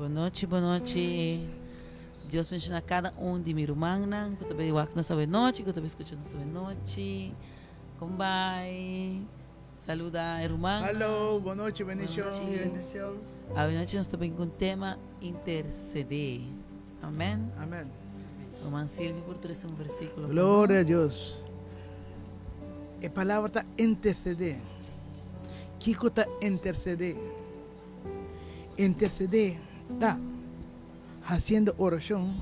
Bon nochi, bon nochi. Dios bendiciona cada un di mi rumannan cu ta bay wak nos awe nochi, cu ta bay scucha nos awe nochi. Con bay? Saluda e rumannan. Hallo, bon nochi, bendicion. Bendicion. Awe nochi nos ta bin cu un tema intercede. Amen. Amen. Ruman Silvio por trece un versiculo pa Gloria a nos. Dios. E palabra ta intercede. Kico ta intercede? Intercedé ta haciendo oracion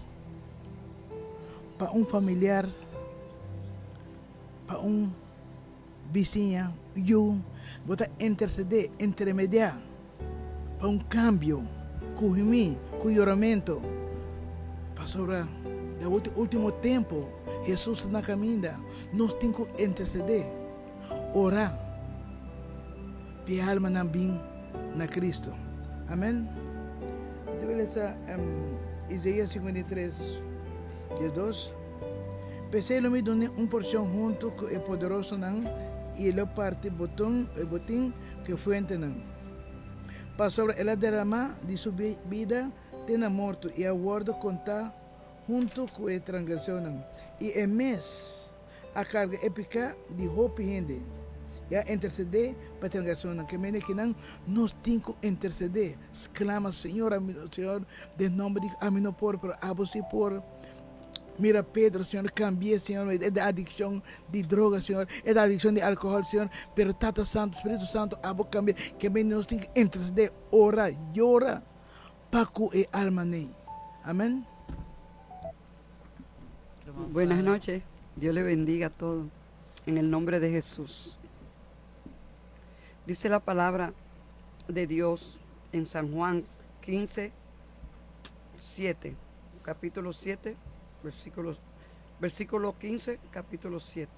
pa un familiar, pa un bisiña, yu. Bo ta intercedé, intermediá pa un cambio cu himí, cu yoramento, pasobra den ultimo tempo Jesus ta na caminda. Nos tin cu intercedé, ora. P'e almanan bin na Cristo. Amen. Mi ta bai lesa Isaías 53, 12. P'esei lo mi dun'é un porcion huntu cu e poderosonan i e lo parti boton, e botin cu e fuentenan. Pasobra el a derama di su bida te na morto i a wordo contá huntu cu e transgresornan, i e mes a karga e piká di hopi hende i a intersedé pa e transgresornan. Ke mende kinan nos tin ku intersedé, sklama, Señor, ami, Señor, den nòmber di ami no por, pero abo si por. Mira Pedro, Señor, kambi'é, Señor, e di adikshon di droga, Señor, e di adikshon di alkohòl, Señor, pero Tata Santu, Spiritu Santu, abo kambi'é. Ke mende nos tin ku intersedé, ora, yora pa ku e almanan. Amen. Buenas noches, Dios le bendiga a todos en el nombre de Jesús. Dice la palabra de Dios en San Juan 15, 7, capítulo 7, versículo, versículo 15, capítulo 7.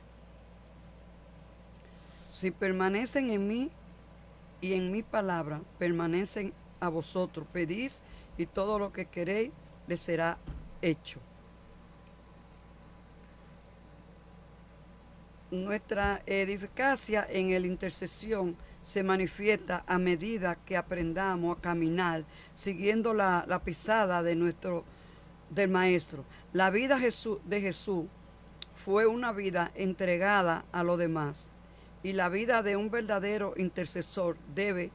Si permanecen en mí y en mi palabra permanecen a vosotros, pedís y todo lo que queréis les será hecho. Nuestra eficacia en la intercesión se manifiesta a medida que aprendamos a caminar siguiendo la, la pisada de nuestro del Maestro. La vida de Jesús fue una vida entregada a los demás y la vida de un verdadero intercesor debe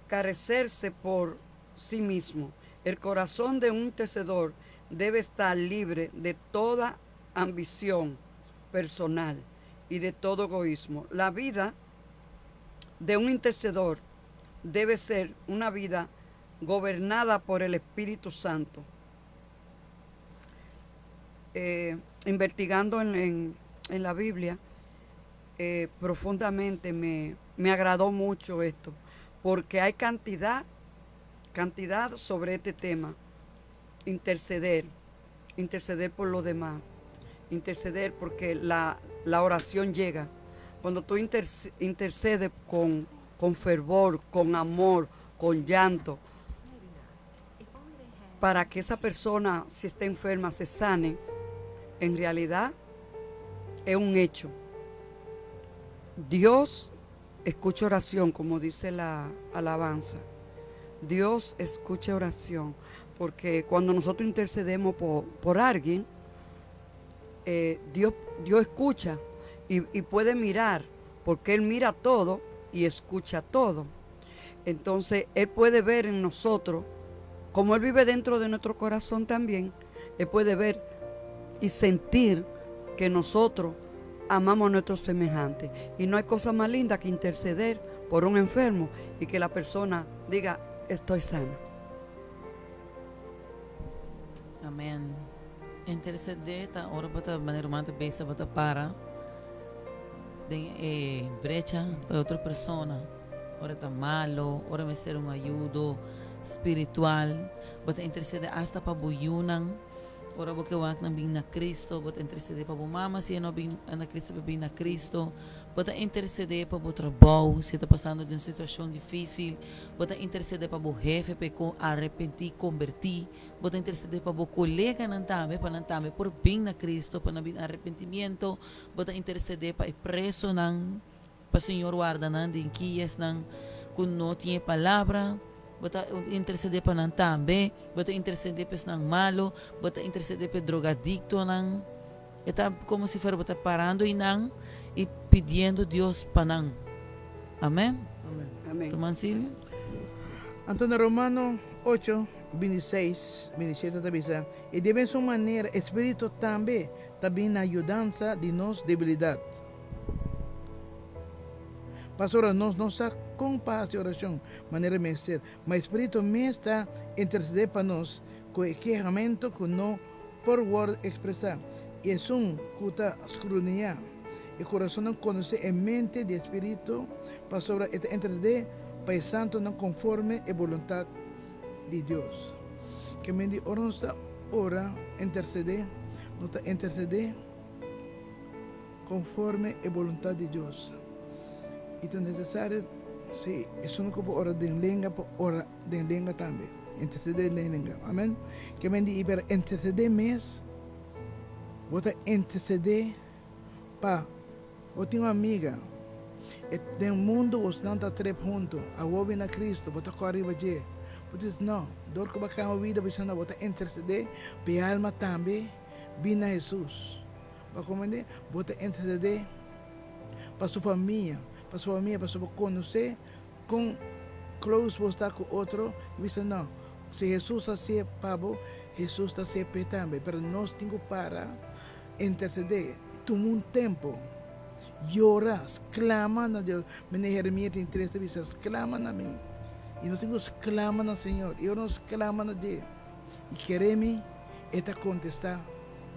carecerse por sí mismo. El corazón de un intercedor debe estar libre de toda ambición personal y de todo egoísmo. La vida de un intercedor debe ser una vida gobernada por el Espíritu Santo. Eh, investigando en, en, la Biblia, eh, profundamente me, me agradó mucho esto, porque hay cantidad, cantidad sobre este tema. Interceder, interceder por los demás, interceder porque la, la oración llega. Cuando tú intercedes con, con fervor, con amor, con llanto, para que esa persona, si está enferma, se sane, en realidad es un hecho. Dios escucha oración, como dice la alabanza. Dios escucha oración, porque cuando nosotros intercedemos por, por alguien, eh, Dios, Dios escucha y, y puede mirar, porque Él mira todo y escucha todo. Entonces, Él puede ver en nosotros, como Él vive dentro de nuestro corazón también, Él puede ver y sentir que nosotros amamos a nuestros semejantes. Y no hay cosa más linda que interceder por un enfermo y que la persona diga, estoy sana. Amen. Intercede ta ora bo ta manera ruman ta bisa bo ta para den e brecha pa otro persona. Ora ta malo, ora mester un ayudo spiritual, bo ta intercede hasta pa bo yunan. Ora bo ke wak nan bin na Cristo, bo ta intercede pa bo mama si e no bin na Cristo pa bin na Cristo. Bo ta intercede pa bo trabou si e ta pasando den un situacion dificil. Bo ta intercede pa bo hefe pa e arepenti, conberti. Bo ta intercede pa bo coleganan tambe pa nan tambe por bin na Cristo, pa nan bin arrepentimiento. Bo ta intercede pa e presonan, pa Señor warda nan den kiesnan cu no tin e palabra. Bo ta intercede pa nan tambe. Bo ta intercede pa esnan malo. Bo ta intercede pa e drogadictonan. E ta como si fuera bo ta parando einan y pidiendo Dios pa nan. Amen. Amen. Ruman Silvio? Anto na Romano ocho, bintiseis, bintisiete ta bisa, I di mesun manera e Spiritu tambe ta bin na yudansa di nos debilidat. Pasobra nos no sa kon pa hasi orashon manera mester, ma e Spiritu mes ta intersedé pa nos ku e kehamentu ku no por wòrdu ekspresá, i esun ku ta skruniá e kurasonnan konosé e mente di e Spiritu, pasobra e ta intersedé pa e santunan konforme e boluntat di Dios. Ke men di ora nos ta ora, intersedé, nos ta intersedé konforme e boluntat di Dios. I ta nesesario, sí, esun ku por ora den lenga por ora den lenga tambe, intercedé den lenga. Amen. Ke men di pero intercedé mes, bo ta intercedé pa bo tin un amiga, e den mundo bosnan ta trep hunto, awor bin na Cristo, bo ta kòrda riba dje. Bo ta bisa, no, dor ku bo a kambia bo bida, bo bisa no, bo ta intercedé pa e alma tambe bin na Hesus. Bo a komprendé? Bo ta intercedé pa su famia, pa su famia, pasobra bo konosé Kon close bo sta ku otro i bisa no, si Hesus a hasié pa bo, Hesus ta hasié p'e tambe. Pero nos tin ku para intersedé, tuma un tempu, yora, sklama na Dios. Mene Jeremias tin tres ta bisa, sklama na mi. I nos tin ku sklama na Señor. I ora nos sklama na dje i kere mi, e ta kontestá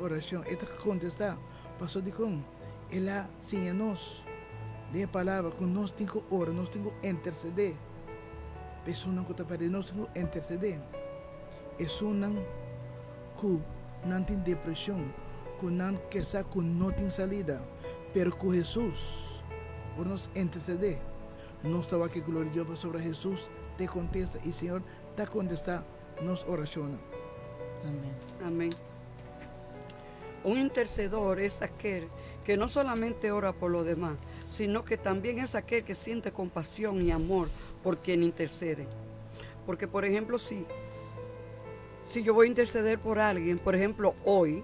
orashon, e ta kontestá. Pasobra dikon? El a siña nos den e Palabra ku nos tin ku ora, nos tin ku intersedé pa esunnan ku ta pèrdí, nos tin ku intersedé esunnan ku nan tin depreshon, ku nan ke sa ku no tin salida, pero ku Hesus, ora nos intersedé, nos ta wak e gloria di Dios pasobra Hesus ta e kontesta i Señor ta kontestá nos orashonnan. Amén. Amén. Un intercedor es aquel que no solamente ora por los demás, sino que también es aquel que siente compasión y amor por quien intercede. Porque, por ejemplo, si, si yo voy a interceder por alguien, por ejemplo, hoy,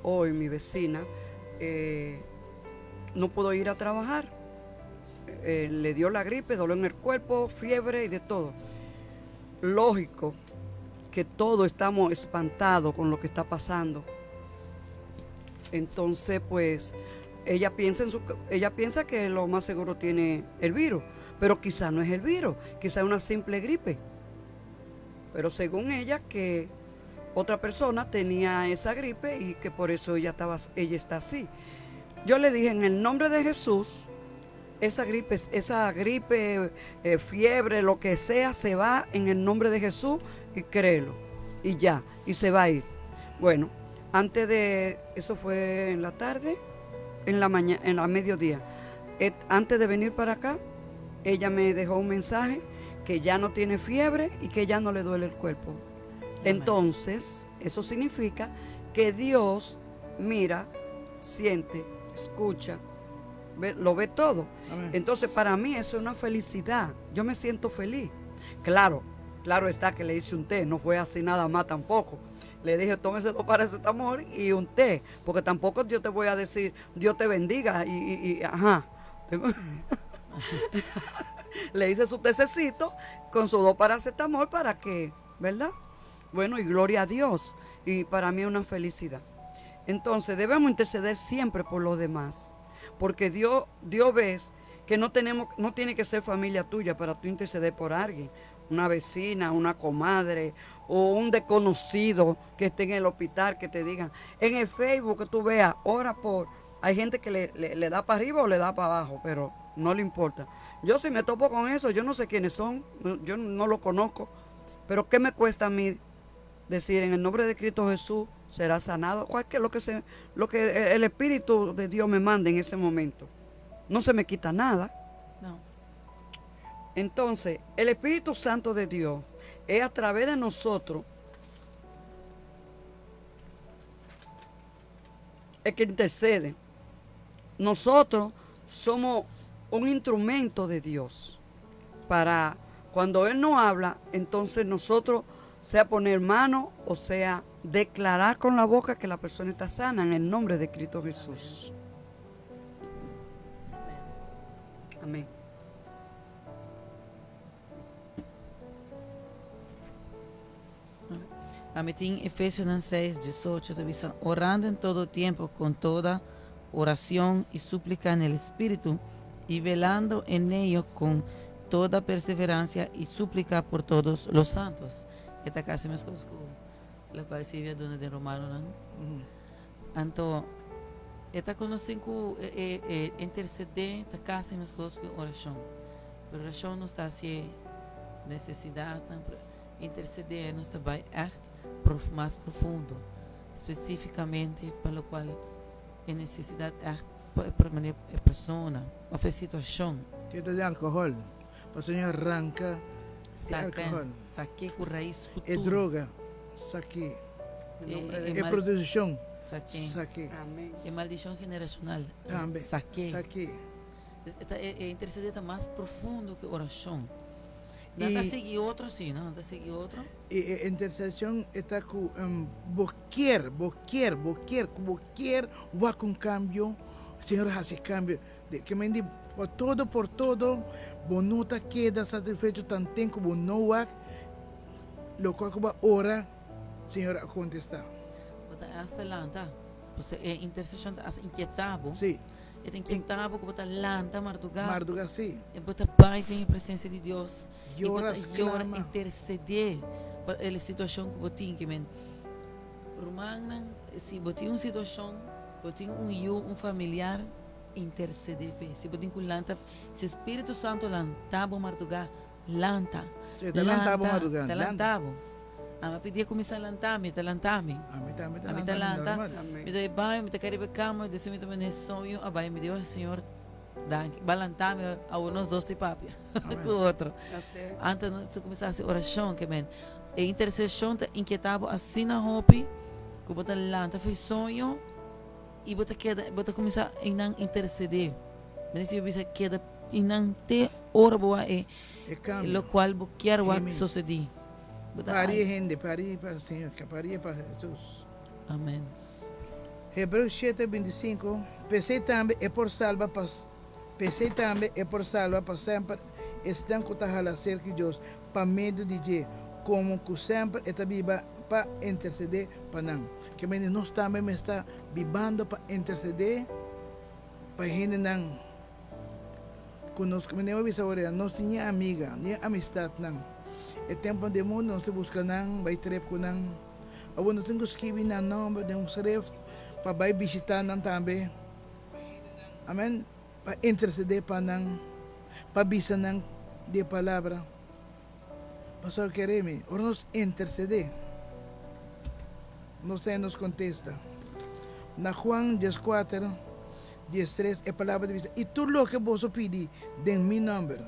hoy mi vecina eh, no pudo ir a trabajar. Eh, le dio la gripe, dolor en el cuerpo, fiebre y de todo. Lógico que todos estamos espantados con lo que está pasando. Entonces, pues, ella piensa, en su, ella piensa que lo más seguro tiene el virus, pero quizá no es el virus, quizá es una simple gripe. Pero según ella, que otra persona tenía esa gripe y que por eso ella, estaba, ella está así. Yo le dije, en el nombre de Jesús, esa gripe, esa gripe, eh, fiebre, lo que sea, se va en el nombre de Jesús y créelo. Y ya, y se va a ir. Bueno, antes de, eso fue en la tarde, en la mañana, en la mediodía. antes de venir para acá, ella me dejó un mensaje que ya no tiene fiebre y que ya no le duele el cuerpo. Entonces, eso significa que Dios mira, siente, escucha, lo ve todo. Entonces, para mí eso es una felicidad. Yo me siento feliz. Claro, claro está que le hice un té, no fue así nada más tampoco. Le dije, tómese dos paracetamol y un té, porque tampoco yo te voy a decir, Dios te bendiga y, ajá. le hice su tececito con su dos paracetamol para que, ¿verdad? Bueno, y gloria a Dios. Y para mí es una felicidad. Entonces debemos interceder siempre por los demás. Porque Dios, Dios ves que no tenemos, no tiene que ser familia tuya para tú interceder por alguien. Una vecina, una comadre o un desconocido que esté en el hospital que te digan. En el Facebook que tú veas, ora por. Hay gente que le, le da para arriba o le da para abajo, pero no le importa. Yo si me topo con eso, yo no sé quiénes son, yo no lo conozco. Pero ¿qué me cuesta a mí decir en el nombre de Cristo Jesús será sanado? Cualquier lo que se, lo que el Espíritu de Dios me mande en ese momento. No se me quita nada. No. Entonces, el Espíritu Santo de Dios es a través de nosotros el que intercede. Nosotros somos un instrumento de Dios para Cuando Él no habla, entonces nosotros, sea poner mano o sea declarar con la boca que la persona está sana en el nombre de Cristo Jesús. Amén. Ami tin Efesionan 6, 18 ta bisa, Orando en todo tiempo con toda oración y súplica en el Espíritu, y velando en ello con toda perseverancia y súplica por todos los santos. E ta casi mescos cu locual Silvia duna den Romanonan. Anto, e ta conoci cu e, e intercede ta casi mescos cu oracion. Pero oracion nos ta haci necesidadnan, pero intercede nos ta bay echt prof, mas profundo, specificamente pa locual e necesidad echt pa e manera e persona of e situacion. Ke ta den alcohol, pasobra ña ranca e Saca, alcohol. saque cu raiz cu E tur. droga, saque. En nombre de E prostitucion, Saque. saque. Amén. E maldicion generacional, Tambe, saque. saque. Dus e ta e e intercede ta mas profundo cu oracion. Nan ta sigui otro si, no? Nan ta sigui otro. E e intercession e ta cu bo kier, bo kier, bo kier, cu bo kier wak un cambio, Señor haci cambio. De ke men di pa todo por todo bo no ta keda satisfecho tanten cu bo no wak locual cu bo a ora, Señor a contesta. Bo ta hasta lanta. Pasobra e intercession ta hasta inquieta bo. Si. E ta inquieta bo cu bo ta lanta marduga. Marduga si. E bo ta bai den e presencia di Dios. Yora, E bo ta yora, sclama. intercede pa e situacion cu bo tin. Ke men, rumannan, si bo tin un situacion, bo tin un yu, un familiar, intercede p'e. Si bo tin cu lanta, si Spiritu Santo lanta bo marduga, lanta. Si, ta lanta bo marduga, Ta lanta. lanta bo. Ami a pidi e cuminsa lanta mi, ta lanta mi. Ami tambe ta Ami ta lanta mi lanta. normal. Amén. Mi ta bai baño, mi ta kai riba e cama, despues mi ta pone soño a bai. Mi di, oh Señor, danki. Ba lanta mi, awor nos dos ta papia Amén. cu otro. Así es. Anto nos ta cuminsa haci oracion, ke men. E intercesion ta inquieta bo asina hopi cu bo ta lanta for e soño y bo ta keda, bo ta cuminsa einan intercede. Mi ta bisa keda einan te ora bo wak e E cambio. locual bo kier wak Amen. sucedi. Bo ta Parie hende, parie pa Señor, parie pa Jesus. Amen. Hebreos 7, 25, P'esei tambe e por salba pa P'esei tambe e por salba pa semper esnan ku ta hala serka Dios pa medio di dje, komo ku semper e ta biba pa intersedé pa nan. Ke mende nos tambe mester ta bibando pa intersedé pa hendenan ku nos. Ke mende bo bisa ora, nos tin ña amiga, ña amistatnan. E temponan den mundu nos ta buska nan, bai trep ku nan. Awor nos tin ku skibi nan nomber den un schrift pa bai bishita nan tambe. Amen. Pa intercede pa nan, pa bisa nan di e palabra. Pasobra kere mi, ora nos intercede, nos ta nos contesta. Na Juan dieskuater, diestres e palabra ta bisa, I tur loke boso pidi den mi nomber,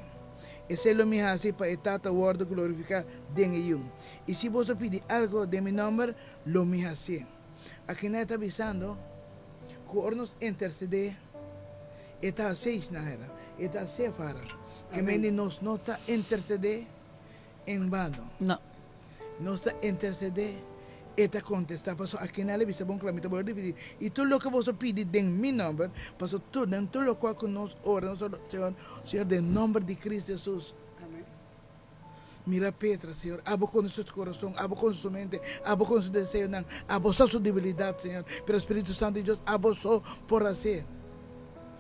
esei lo mi hasi pa e Tata wordo glorifica den e Yu. I si boso pidi algo den mi nomber, lo mi hasié. Akina e ta bisando ku ora nos intersedé, e ta hasié isnahera, e ta hasié fara. Ke mende nos no ta intersedé en bano. No. Nos ta intersedé, e ta kontestá. Pasobra akina el a bisa bon kla, mi ta bolbe ripití, I tur loke boso pidi den mi nòmber, pasobra tur, den tur lokual ku nos ora, nos ora, Señor, Señor, den nòmber di Cristo Hesus. Mira Petra, Señor, abo conoce su corazon, abo conoce su mente, abo conoce su deseonan, abo sa su debilidad, Señor, pero Spiritu Santo di Dios, abo so por hacer.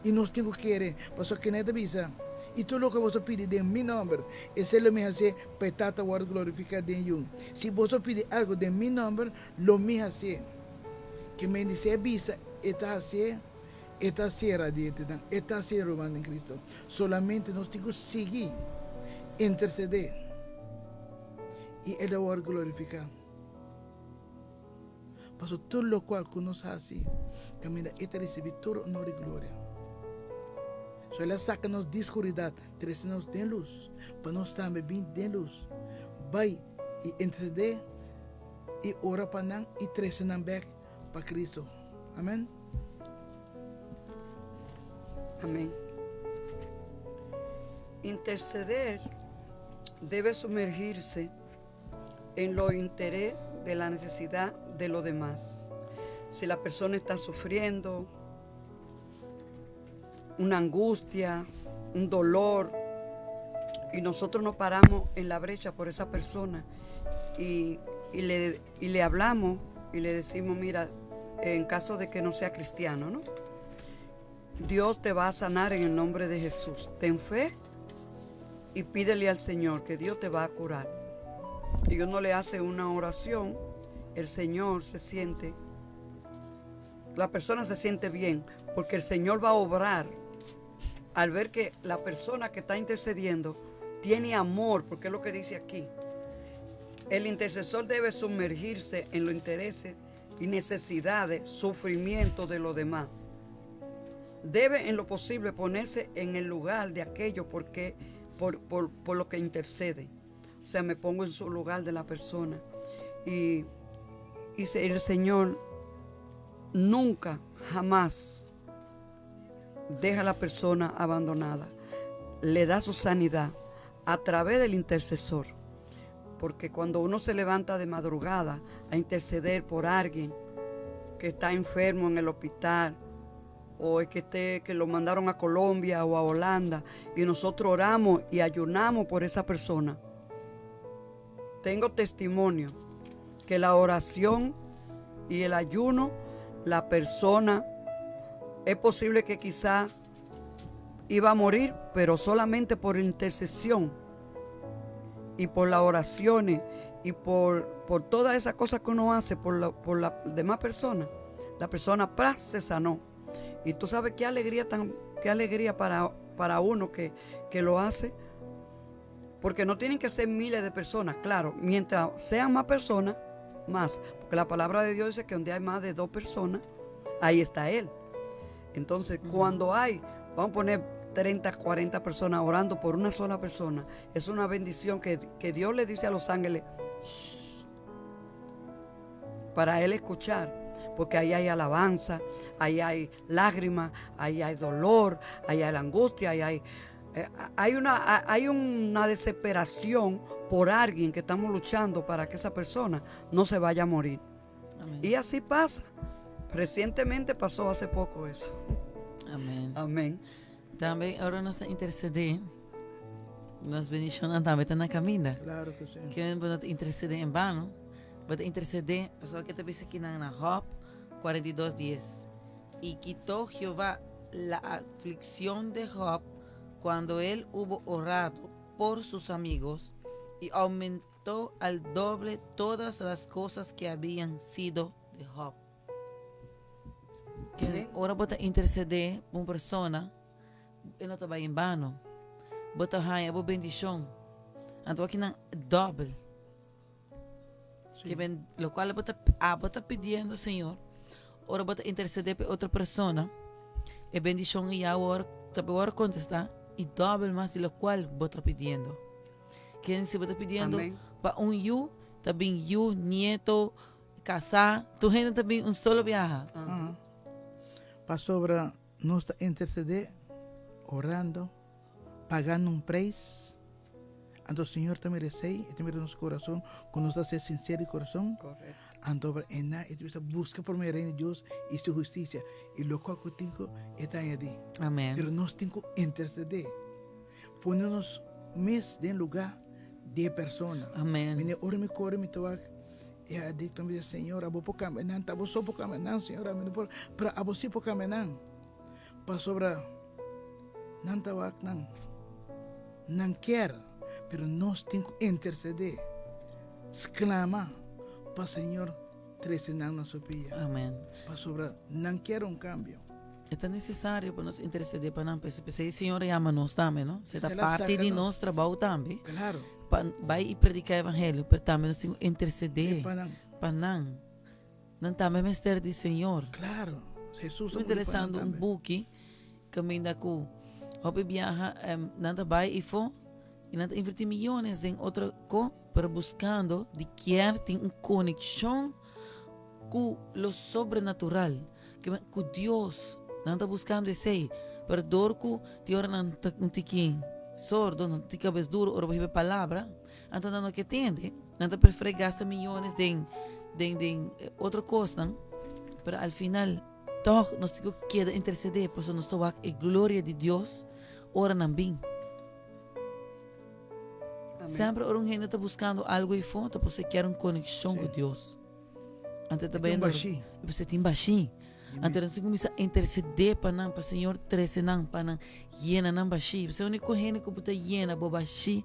Y nos tin cu kere, pasobra kende ta bisa, Y tur loke boso pidi den mi nomber, esey lo mi hacié pa e Tata worde glorifica den Yu. Si boso pidi algo den mi nomber, lo mi hacié. Ke men di si e bisa, e ta hacié, e ta hacié, radientenan, e ta hacié, ruman den Cristo. Solamente nos tin ku sigui intersedé i e ta wòrdu glorifiká. Pasobra tur lokual ku nos hasi, kaminda e ta risibí tur onor i gloria. So el a saka nos di skuridat, trese nos den lus, pa nos tambe bin den lus, bai i intersedé i ora pa nan i trese nan bèk pa Kristu. Amen. Amén. Interceder. debe sumergirse en lo interés de la necesidad de los demás. Si la persona está sufriendo una angustia, un dolor, y nosotros nos paramos en la brecha por esa persona y, y le, y le hablamos y le decimos, mira, en caso de que no sea cristiano, ¿no? Dios te va a sanar en el nombre de Jesús. Ten fe y pídele al Señor que Dios te va a curar. Y uno le hace una oración, el Señor se siente, la persona se siente bien, porque el Señor va a obrar al ver que la persona que está intercediendo tiene amor, porque es lo que dice aquí. El intercesor debe sumergirse en los intereses y necesidades, sufrimiento de los demás. Debe en lo posible ponerse en el lugar de aquello porque, por, por, por lo que intercede. O sea, me pongo en su lugar de la persona. Y, y el Señor nunca, jamás deja a la persona abandonada. Le da su sanidad a través del intercesor. Porque cuando uno se levanta de madrugada a interceder por alguien que está enfermo en el hospital o es que esté, que lo mandaron a Colombia o a Holanda y nosotros oramos y ayunamos por esa persona. Tengo testimonio que la oración y el ayuno, la persona es posible que quizá iba a morir, pero solamente por intercesión y por las oraciones y por, por todas esas cosas que uno hace por la, por la demás persona, la persona ¡pra! se sanó. Y tú sabes qué alegría tan, qué alegría para, para uno que, que lo hace. Porque no tienen que ser miles de personas, claro, mientras sean más personas, más. Porque la palabra de Dios dice que donde hay más de dos personas, ahí está Él. Entonces, cuando hay, vamos a poner 30, 40 personas orando por una sola persona, es una bendición que, que Dios le dice a los ángeles, "Shh", para Él escuchar. Porque ahí hay alabanza, ahí hay lágrimas, ahí hay dolor, ahí hay la angustia, ahí hay, hay una, hay una desesperación por alguien que estamos luchando para que esa persona no se vaya a morir. Amén. Y así pasa. Recientemente pasó hace poco eso. Amén. Amén. Tambe ora nos ta intercede, nos bendicionnan tambe ta na caminda. Claro cu si. Cu bo no ta intercede en vano, bo ta intercede, pasobra cu ta bisa aki na Job 42, 10. Y quitó Jehová la aflicción de Job cuando él hubo orado por sus amigos y aumentó al doble todas las cosas que habían sido de Job. Cu Amén. ora bo ta intercede pa un persona, e no ta bay en vano. Bo ta haya bo bendicion. Anto aki nan dobbel. Cu ben, lo cual bo ta, ah, bo ta pidiendo, Señor. Ora bo ta intercede pa otro persona. E bendicion y awor, ta awor contesta y dobbel mas di lo cual bo ta pidiendo. Ken si bo ta pidiendo Amén. pa un yu, ta bin yu, nieto, casa, tur hende ta bin un solo biaha. Ah. Pasobra nos ta intercede orando, pagando un prijs. Anto Señor ta mira esey, e ta mira nos corazon, cu nos ta ser sincero di corazon. Correcto. Anto ena e ta bisa busca prome e reino di Dios y su husticia y locual cu tin cu e ta añadi. Amén. Pero nos tin cu intercede, pone nos mes den lugar di e persona. Amén. Mene ora mi core mi ta wak e adicto mi bisa Señor abo por cambia nan, ta abo so por cambia nan Señor, ami no por, pero abo si por cambia nan. Pasobra nan ta wak nan, nan kier, pero nos tin cu intercede, sclama pa Señor trece nan na su pia. Amén. Pasobra nan kier un cambio. E ta necesario pa nos intercede pa nan, p'esey Señor a yama nos tambe, no? Se ta Esei la parti saca di nos. nos trabou tambe. Claro. Pa bay y predica evangelio, pero tambe nos tin cu intercede Pa nan. pa nan. Nan tambe mester di Señor. Claro. Jesus Estoy interesando un buki caminda cu hopi biaha nan ta bay ifo y nan ta inverti millones den otro co, pero buscando di kier tin un conexion cu lo sobrenatural, cu Dios. Nan ta buscando esey, pero door cu tin ora nan ta un tiki. sordo, nan tin kabes duro ora bo hiba e palabra, anto nan no ke tende. Nan ta preferí gasta miyones den den den otro kosnan, pero al final tòg nos tin ku keda intersedé pasobra nos ta wak e gloria di Dios ora nan bin. Semper ora un hende ta buskando algu ei-fo ta pasobra e kier un konekshon ku Dios. Anto e ta bai andor. E tin bashí. Anto nos tin kuminsá intersedé pa nan, pa Señor trese nan, pa nan yena nan bashí. Pasobra e úniko hende ku por ta yena bo bashí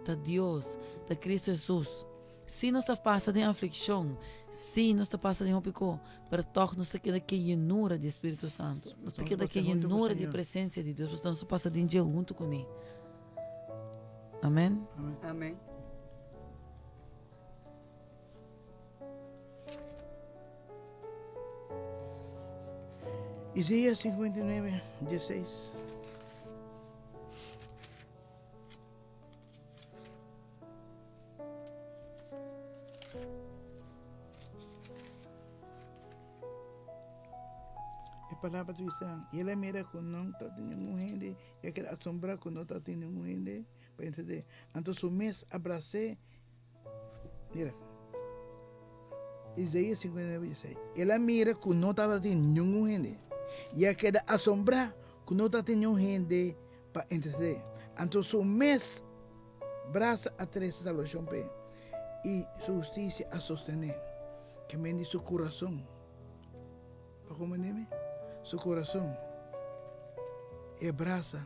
ta Dios, ta Cristo Hesus. Sí nos ta pasa den aflikshon, sí nos ta pasa den hopi ko, pero tòg nos ta keda ku e yenura di e Spiritu Santu. Nos ta keda ku e yenura di e presensia di Dios, pasobra nos ta pasa den dje huntu kuné. Amèn. Amèn. Isaías 59, 16. E palabra ta bisa, y el a mira cu no tabatin ningun hende, y a keda asombrá cu no tabatin ningun hende pa intercedé. Anto su mes a bras'é Mira, Isaías 59, 16. El a mira ku no tabatin ningun hende, i a keda asombrá ku no tabatin ningun hende pa intersedé. Anto su mes brasa a trese salbashon p'e, i su hustisia a sostené. Ke men di su kurason. Bo komprendé mi? Su kurason. E brasa.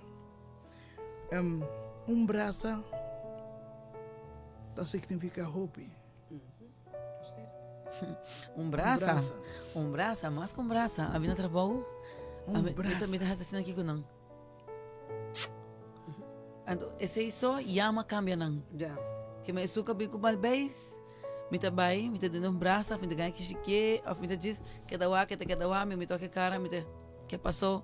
Un brasa ta significa hopi. Un brasa. Un brasa, mas ku un brasa. Abi na trabou. Un brasa. Mi ta hasi asina aki ku nan. Anto esei so yama kambia nan. Ja. Ke mi esun ka bin ku mal beis, mi ta bai, mi ta duna un brasa, of mi ta gana kishike, of mi ta djis keda wak, keda keda wak, mi toka e kara, mi ta, ke paso?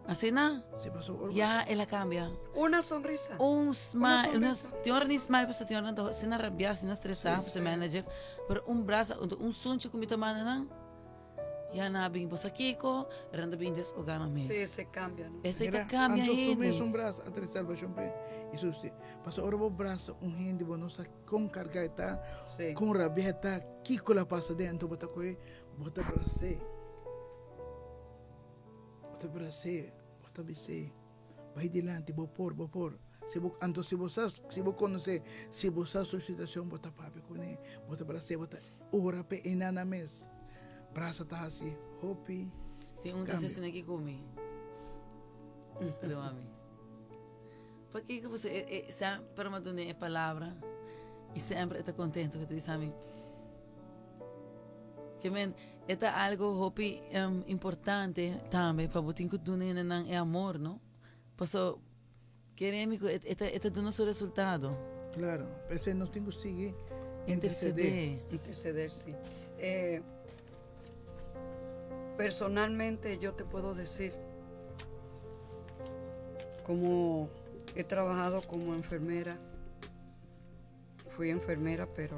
Asina? Se pasó ora. Ya el a cambia. Una sonrisa. Un smile. Una tin ora ni smile pasobra tin ora nan ta asina rabiá, asina stresá pa su manager. Pero un brasa, un sunchi ku mi ta manda nan, ya nan a bin bo sa kiko, nan ta bin desogá nan mes. Sí, esei cambia, no? Esei ta cambia hende. Anto su mes un brasa a trese salbashon p'e i su hustisia. Pasobra ora bo brasa un hende bo no sa kon kargá e ta, kon rabiá e ta, kiko lo a pasa den, anto bo ta kohe, bo ta bras'é. Bo ta bras'é, bo ta bis'é, Bai dilanti, bo por, bo por. Si bo, anto si bo sa, si bo konosé, si bo sa su situashon, bo ta papia kuné, bo ta bras'é, bo ta ora p'e einan nan mes. Brasa ta hasi hopi Tin un ta kambio. asesina aki ku mi. Pero mami. Pakiko bo sa e e semper mi a dun'é e palabra i semper e ta kontento ku ta bisa mi. Ke men e ta algo hopi importante tambe pa bo tin ku duna hendenan e amor no. Paso kere mi ku e ta e ta duna su resultado. Claro, p'esei nos tin ku sigui intercedé. Interceder, sí. Eh, personalmente yo te puedo decir, como he trabajado como enfermera, fui enfermera, pero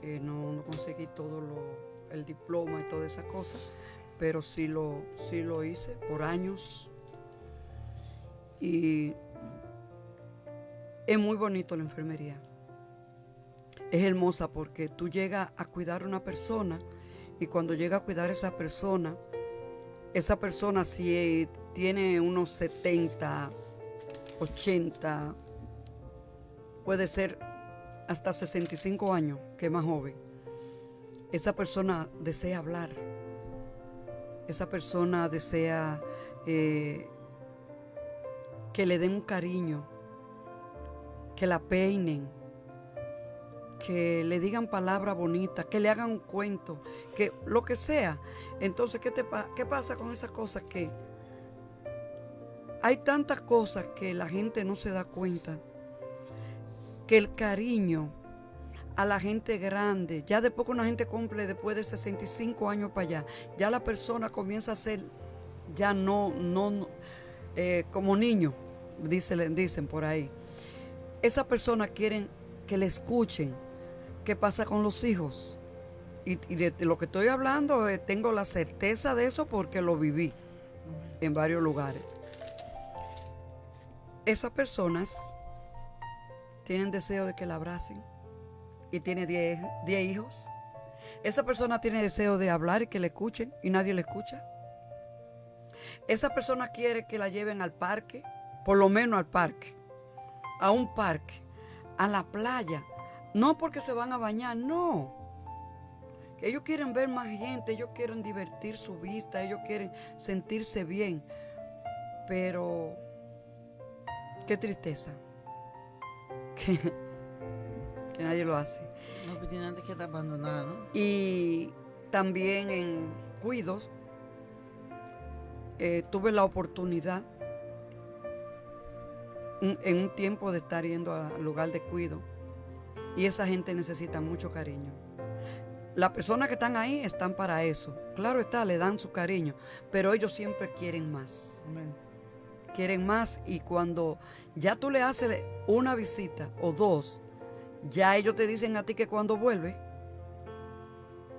eh, no, no conseguí todo lo, el diploma y toda esa cosa, pero sí lo, sí lo hice por años. Y es muy bonito la enfermería. Es hermosa porque tú llegas a cuidar a una persona y cuando llega a cuidar a esa persona, esa persona si tiene unos 70, 80, puede ser hasta 65 años, que es más joven. Esa persona desea hablar. Esa persona desea eh, que le den un cariño, que la peinen, que le digan palabras bonitas, que le hagan un cuento, que lo que sea. Entonces, ¿qué, te, qué pasa con esas cosas? Que hay tantas cosas que la gente no se da cuenta, que el cariño a la gente grande, ya después que una gente cumple después de 65 años para allá, ya la persona comienza a ser ya no, no, eh, como niño, dicen, dicen por ahí. Esas personas quieren que le escuchen. ¿Qué pasa con los hijos? Y, de lo que estoy hablando, eh, tengo la certeza de eso porque lo viví en varios lugares. Esas personas tienen deseo de que la abracen y tiene 10 hijos. Esa persona tiene deseo de hablar y que le escuchen y nadie le escucha. Esa persona quiere que la lleven al parque, por lo menos al parque, a un parque, a la playa. No porque se van a bañar, no. Ellos quieren ver más gente, ellos quieren divertir su vista, ellos quieren sentirse bien. Pero qué tristeza que, que nadie lo hace. No, pues tiene antes que está abandonado, ¿no? Y también en Cuidos tuve la oportunidad en un tiempo de estar yendo al lugar de cuido y esa gente necesita mucho cariño. Las personas que están ahí están para eso. Claro está, le dan su cariño, pero ellos siempre quieren más. Amén. Quieren más y cuando ya tú le haces una visita o dos, ya ellos te dicen a ti que cuando vuelve,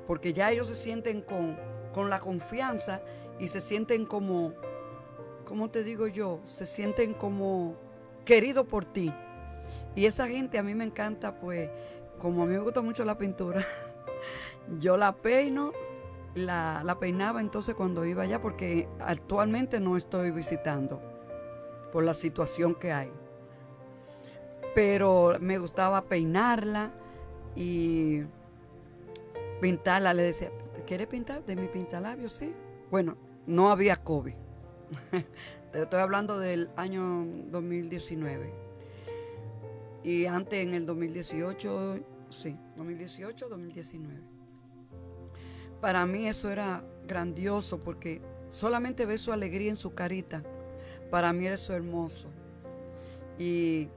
porque ya ellos se sienten con la confianza y se sienten como, ¿cómo te digo yo? Se sienten como queridos por ti. Y esa gente a mí me encanta, pues, como a mí me gusta mucho la pintura, yo la peino, la peinaba entonces cuando iba allá, porque actualmente no estoy visitando por la situación que hay. Pero me gustaba peinarla y pintarla. Le decía, ¿te quieres pintar? De mi pintalabios, sí. Bueno, no había COVID. Te estoy hablando del año 2019. Y antes, en el 2018, sí, 2018, 2019. Para mí eso era grandioso porque solamente ver su alegría en su carita, para mí era eso hermoso. Y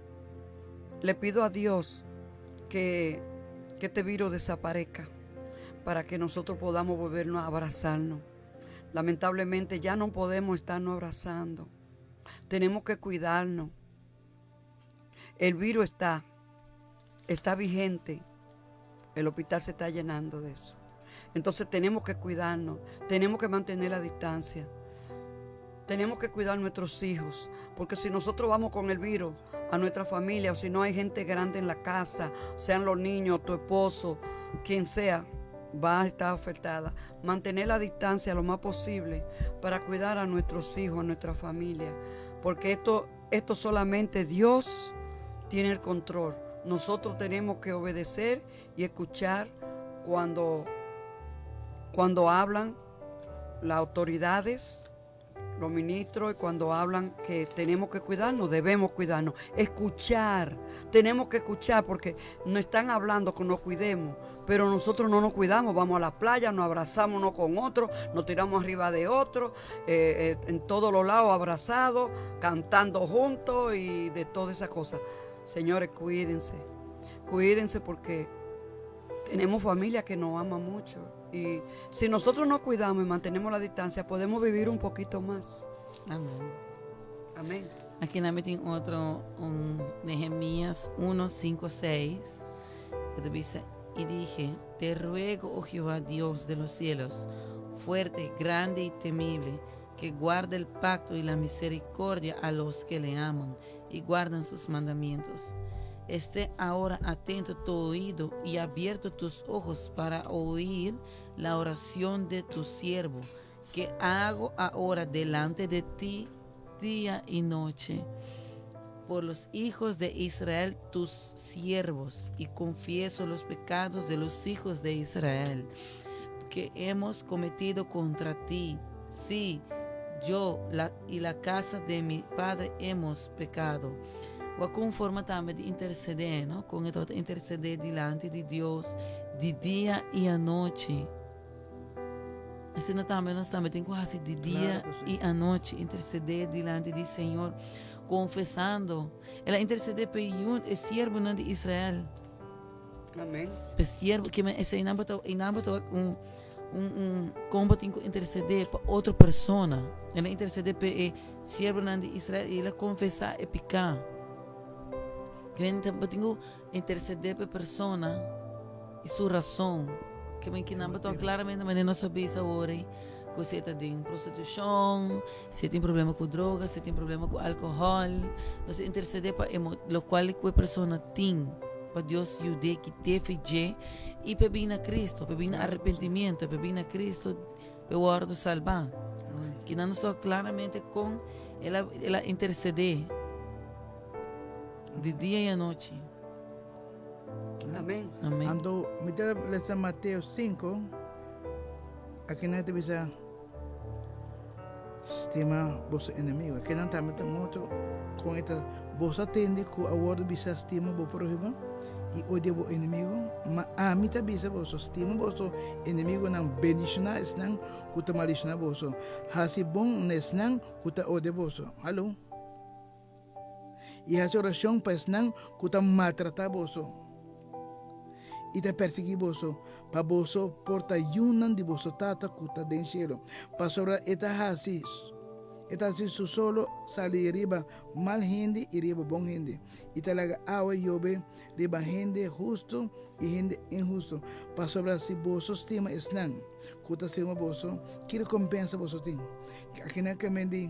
le pido a Dios que este virus desaparezca para que nosotros podamos volvernos a abrazarnos. Lamentablemente ya no podemos estarnos abrazando. Tenemos que cuidarnos. El virus está vigente. El hospital se está llenando de eso. Entonces tenemos que cuidarnos, tenemos que mantener la distancia. Tenemos que cuidar a nuestros hijos, porque si nosotros vamos con el virus a nuestra familia, o si no hay gente grande en la casa, sean los niños, tu esposo, quien sea, va a estar afectada. Mantener la distancia lo más posible para cuidar a nuestros hijos, a nuestra familia, porque esto solamente Dios tiene el control. Nosotros tenemos que obedecer y escuchar cuando hablan las autoridades, los ministros, y cuando hablan que tenemos que cuidarnos, debemos cuidarnos. Escuchar, tenemos que escuchar porque nos están hablando que nos cuidemos, pero nosotros no nos cuidamos, vamos a la playa, nos abrazamos uno con otro, nos tiramos arriba de otro, en todos los lados abrazados, cantando juntos y de todas esas cosas. Señores, cuídense, cuídense porque tenemos familia que nos ama mucho. Y si nosotros nos cuidamos y mantenemos la distancia, podemos vivir un poquito más. Amén. Amén. Aki nan tin otro, un Nehemías 1, 5, 6, que te dice, y dije, te ruego, oh Jehová, Dios de los cielos, fuerte, grande y temible, que guarde el pacto y la misericordia a los que le aman y guardan sus mandamientos. Esté ahora atento tu oído y abierto tus ojos para oír la oración de tu siervo, que hago ahora delante de ti día y noche, por los hijos de Israel, tus siervos, y confieso los pecados de los hijos de Israel que hemos cometido contra ti. Sí, yo y la casa de mi padre hemos pecado. O con forma tambe di intersedé, no? Kon e ta intersedé dilanti di Dios di dia i anochi. Asina tambe nos tambe tin ku hasi di dia Klaro ku si. i anochi, intersedé dilanti di Señor, konfesando. El a intersedé pa e siervonan di Israel. Amén. Pa siervo, ke men esei nan bo ta un kon bo tin ku intersedé pa otro persona. El a intersedé pa e siervonan di Israel i el a konfesá e piká. Ke men bo tin ku intersedé pa persona i su rason. Ke men ki nan bo ta claramente manera nos a bisa awor ei. Ku si e ta den prostitushon, si e tin problema ku droga, si e tin problema ku alkohòl. Nos ta intersedé pa e lokual ku e persona tin, pa Dios yud'é kit'é fi dje i pa e bin na Kristu, pa e bin na arepentimiento, pa e bin na Kristu, pa e wòrdu salbá. Kinan nos ta wak klaramente kon el a el a intersedé di dia i anochi. Amén. Amén. Anto mi ta lesa Mateo 5, aki nan ta bisa stima boso enemigo. Aki nan tambe ta un otro con e ta boso a tende cu a wordo bisa stima bo prohimo y odia bo enemigo, ma ami ta bisa boso stima boso enemigonan, bendiciona esnan cu ta maldiciona boso, haci bon na esnan cu ta odia boso. Hallo. I hasi orashon pa esnan ku ta maltratá boso i ta persiguí boso, pa boso por ta yunan di boso Tata ku ta den shelu. Pasobra e ta hasi e ta hasi su solo sali riba mal hende i riba bon hende, i ta laga awa yobe riba hende hustu i hende inhustu. Pasobra si boso stima esnan ku ta stima boso, ki rekompensa boso tin? Akinan ke men di.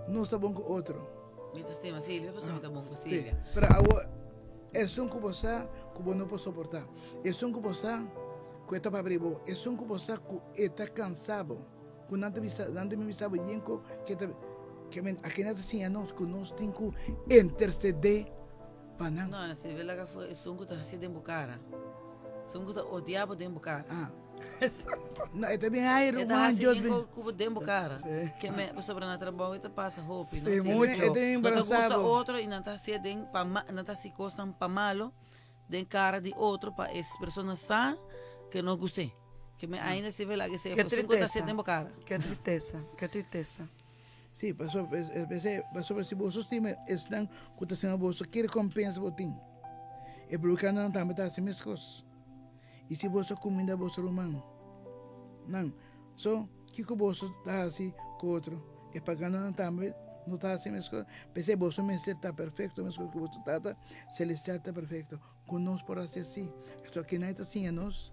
Nos ta bon ku otro. Mi ta stima Silvia pasobra mi ta bon ku Silvia. Sí, pero awor esun ku bo sa ku bo no por soportá, esun ku bo sa ku e ta papia di bo, esun ku bo sa ku e ta kansa bo, ku nan ta bisa, nan ta bisa bo yen ku ke ta, ke men akina ta siña nos ku nos tin ku intersedé pa nan. No, Silvia laga for esun ku ta hasi den bo kara, esun ku ta odia bo den bo kara. Ah. No, e ta bin hai E ta ruman hasi Dios bien bin. ku ku den bo kara. Ke me pasobra na trabou e ta pasa hopi, Sí, no? Tin mucho. E ta bin No ta gusta brasa bo. otro i nan ta hasié den pa ma nan ta hasi kosnan pa malo den kara di otro pa es persona sa ke no gust'é. Ke me ainda si vela ke se Ke esun ku ta hasié tristesa. den bo kara. Ke tristesa, ke tristesa. Sí, pasobra p'esei pasobra si boso stima esnan ku ta stima boso, ki rekompensa bo tin? E publikanonan tambe ta hasi meskos. I si boso kuminda boso ruman nan, so kiko boso ta hasi ku otro? E paganonan tambe no ta hasi meskos? P'esei boso mester ta perfekto meskos ku boso Tata Selestial ta perfekto. Ku nos por hasi asi? Esaki kinan e ta siña nos?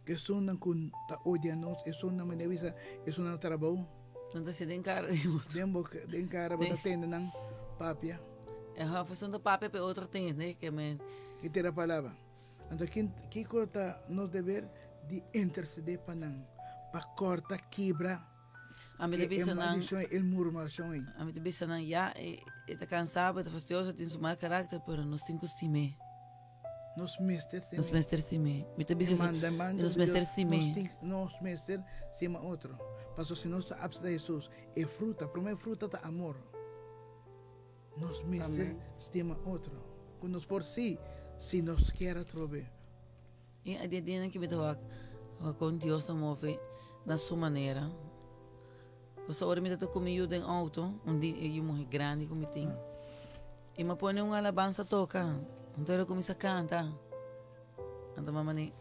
Ku esunnan ku ta odia nos, esunnan manera bisa, esunnan na trabou. Nan ta hasi den kara di otro. Den bo, den kara bo ta tende nan papia. E hòf esun ta papia pa e otro tende, ke men. Ke tera palabra. Anto kiko ta nos deber di intercede pa nan, pa corta kibra Ami ta e bisa nan, maldicion e murmuracion ei? Ami ta bisa nan, ya, e e ta cansa bo, e ta fastioso, e tin su mal caracter, pero nos tin cu stim'é. Nos mester stim'é. Nos mester stim'é. Mi ta bisa E eso, mandamento nos di mester Dios, stim'é. nos tin, nos mester stima otro. Pasobra si nos ta apsta Jesus, e fruta, prome fruta ta amor. Nos mester stima otro ku nos por si si nos kier atrobe. I a dia dianan ki mi ta wak kon Dios ta move na su manera. Pasobra ora mi ta ta ku mi yu den outo, un di e yu muhe grandi ku mi tin, i mi a pone un alabansa toka, anto el a kuminsá kanta. Anto mama ni,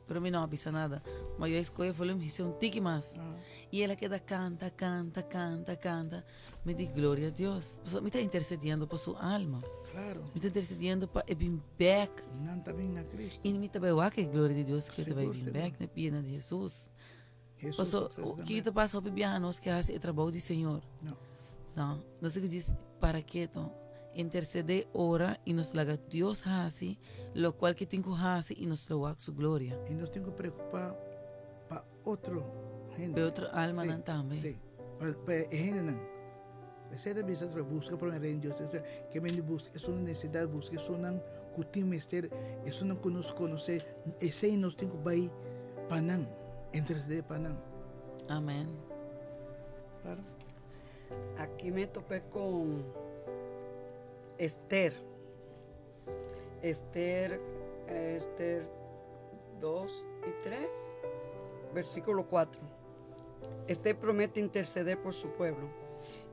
pero mi no a bisa nada. Ma yo a escoge volumen hise un tiki mas. Y el a keda canta, canta, canta, canta. Mi di, gloria a Dios. Pasobra mi ta intercediendo pa su alma. Claro. Mi ta intercediendo pa e bin bek. Nan ta bin na Cristo. Y mi ta bai wak e gloria di Dios que ta bai Sigur, bin sigur. bek na pia di Jesus. Jesus Paso, ta tambe. kiko ta pasa hopi biaha nos ke hasi e trabou di Señor. No. No, nos tin ku djis para keto, intercede, ora y nos laga Dios hasi locual ke tin ku hasi y nos lo wak su gloria. Y nos tin ku preocupa pa otro hende. Pa otro almanan tambe. Sí, pa, pa e hendenan. Esei ta bisa otro, busca prome reino di Dios. Osea, ke men di busca esun necesidad, busca esunnan ku tin mester, esunnan ku nos conoce, esei nos tin ku bai pa nan, intercede pa nan. Amen. Claro. Aquí me topé con Esther. Esther, Esther 2 y 3, versículo 4. Esther promete interceder por su pueblo.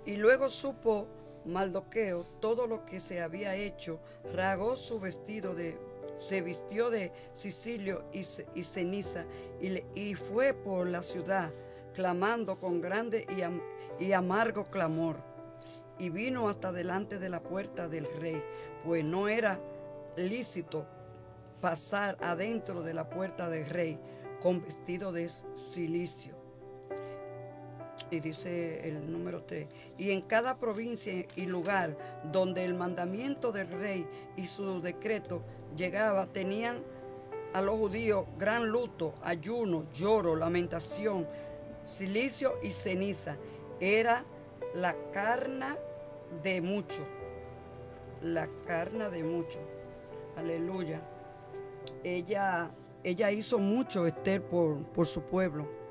Y luego supo Maldoqueo todo lo que se había hecho, rasgó su vestido de, se vistió de sicilio y, y ceniza y, y fue por la ciudad clamando con grande y, y amargo clamor. Y vino hasta delante de la puerta del rey, pues no era lícito pasar adentro de la puerta del rey con vestido de cilicio. Y dice el número 3, y en cada provincia y lugar donde el mandamiento del rey y su decreto llegaba, tenían a los judíos gran luto, ayuno, lloro, lamentación, cilicio y ceniza. Era la carne de mucho, la carne de mucho. Aleluya. Ella hizo mucho, Esther, por su pueblo.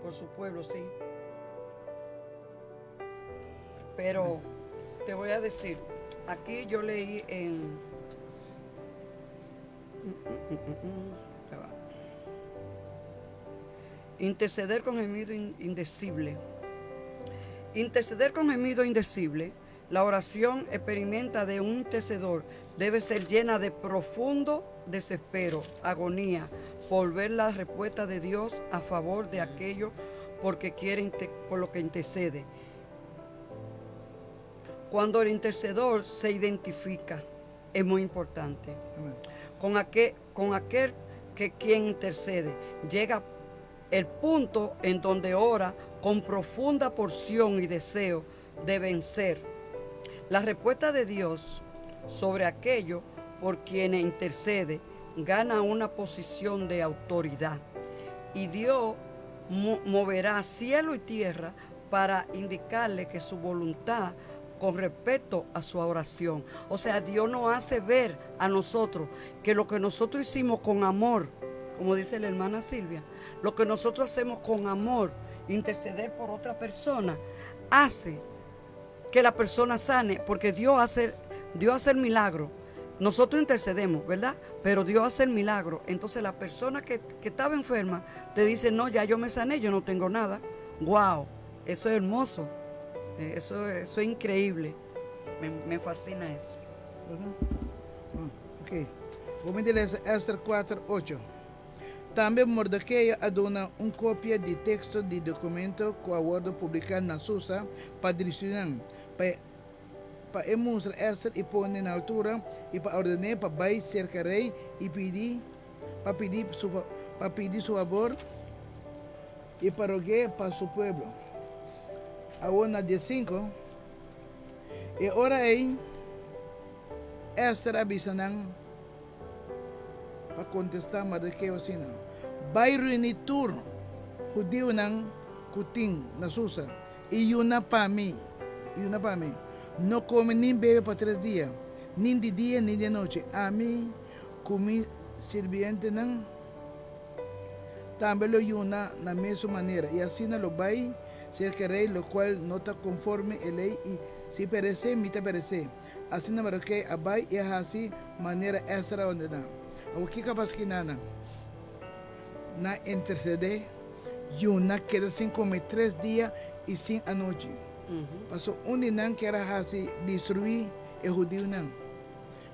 Por su pueblo, sí. Pero te voy a decir, aquí yo leí en... Ya va. Interceder con gemido indecible. Interceder con gemido indecible. La oración experimenta de un intercedor debe ser llena de profundo desespero, agonía, por ver la respuesta de Dios a favor de aquello porque quiere por lo que intercede. Cuando el intercedor se identifica, es muy importante. Amén. Con aquel que quien intercede, llega el punto en donde ora con profunda porción y deseo de vencer. La respuesta de Dios sobre aquello por quienes intercede gana una posición de autoridad, y Dios moverá cielo y tierra para indicarle que su voluntad con respecto a su oración. O sea, Dios nos hace ver a nosotros que lo que nosotros hicimos con amor, como dice la hermana Silvia, lo que nosotros hacemos con amor, interceder por otra persona, hace que la persona sane, porque Dios hace el milagro. Nosotros intercedemos, ¿verdad? Pero Dios hace el milagro. Entonces la persona que estaba enferma te dice, no, ya yo me sané, yo no tengo nada. ¡Guau! Eso es hermoso. Eso es increíble. Me fascina eso. Ok. Vou ler Esther 4, 8. Tambe Mordecai a duna un kopia di teksto di dokumento ku a wòrdu publiká na Susa pa destruí pa e mustra Esther i pon'é na altura i pa orden'é pa bai serka rei i pa pidi su fabor i pa rog'é pa su pueblo. Awor na dia 5, e ora ei Esther a bisa nan pa kontestá Mordecai asina: Bai reuní tur hudiunan ku tin na Susa i yuna pa mi, yuna pa mi. No kome ni bebe pa 3 dia, ni di dia ni di anochi. Ami ku mi sirbientenan tambe lo yuna na mesun manera, i asina lo bai serka rei, lo kual no ta konforme e lei, i si peresé, mi ta peresé. Asina Mordecai a bai i a hasi manera Esther a ordená. Awor kiko a pasa ki nan? Nan intersedé, yuna, keda sin kome 3 dia i sin anochi. Pasó un di nan kier a hasi destruí e hudiunan.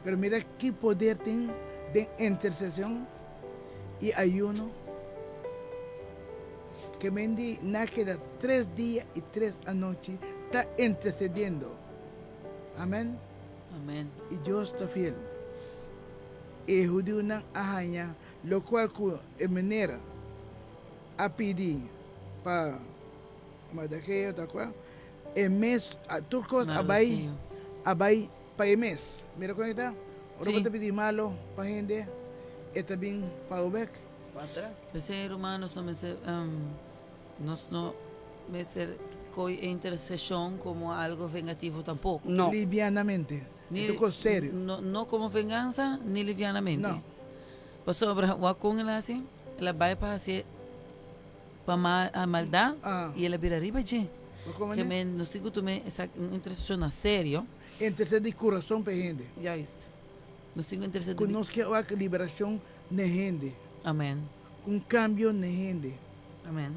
Pero mira ki poder tin den interseshon i ayuno. Ke men di nan keda 3 dia i 3 anochi ta intersediendo. Amèn. Amèn. I Dios ta fiel. E hudiunan a haña lokual ku e manera a pidi pa Mardoqueo ta kua e mes tur kos a bai a bai pa e mes. Mira kon e ta. Ora bo ta pidi malo pa hende e ta bin pa bo bek. P'esei, ruman, nos no mester nos no mester koe e interseshon komo algo vengativo tampoko. No. Livianamente. Ni, E ta kos serio. No, no komo vengansa ni livianamente. No. Pasobra wak kon el a hasi? El a bai pa hasi pa ma maldat i el a bira riba dje. Ke men nos tin ku tuma esaki un interseshon na serio. Intersede di kurason pa e hende. Juist. Nos tin ku intersede Ku nos ke wak liberashon na e hende. Amen. Un kambio na e hende. Amen.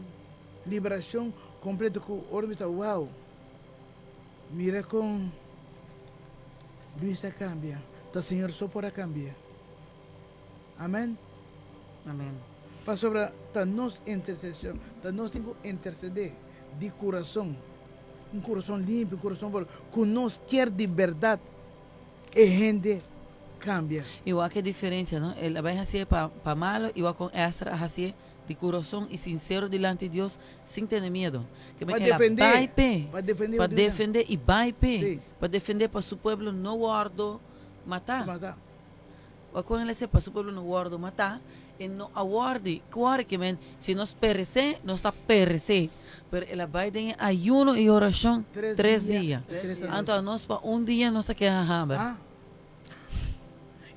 Liberashon kompleto ku ora mi ta wow. Mira kon Luis a kambia. Ta Señor so por a kambia. Amen. Amen. Pasobra ta nos interseshon, ta nos tin ku intersedé di kurason. Un kurason limpi, un kurason puro, ku nos kier di bèrdat e hende kambia. I wak e diferensia, no? El a bai hasié pa malo i wak kon Esther a hasié. Di kurason i sinsero dilanti Dios sin tene miedo. Ke Pa men el a defendé, bai p'e, pa defendé pa otro hende. defendé i bai p'e, Sí. pa defendé pa su pueblo no wòrdu matá. Matá. Wak kon el a hasié pa su pueblo no wòrdu matá, e no a wòrdi. Kuòri ke men si nos peresé, nos ta peresé. Pero el a bai den e ayuno i orashon Tres tres dia dia. i tres anochi. Anto anos pa un dia nos a keha hamber. Ah.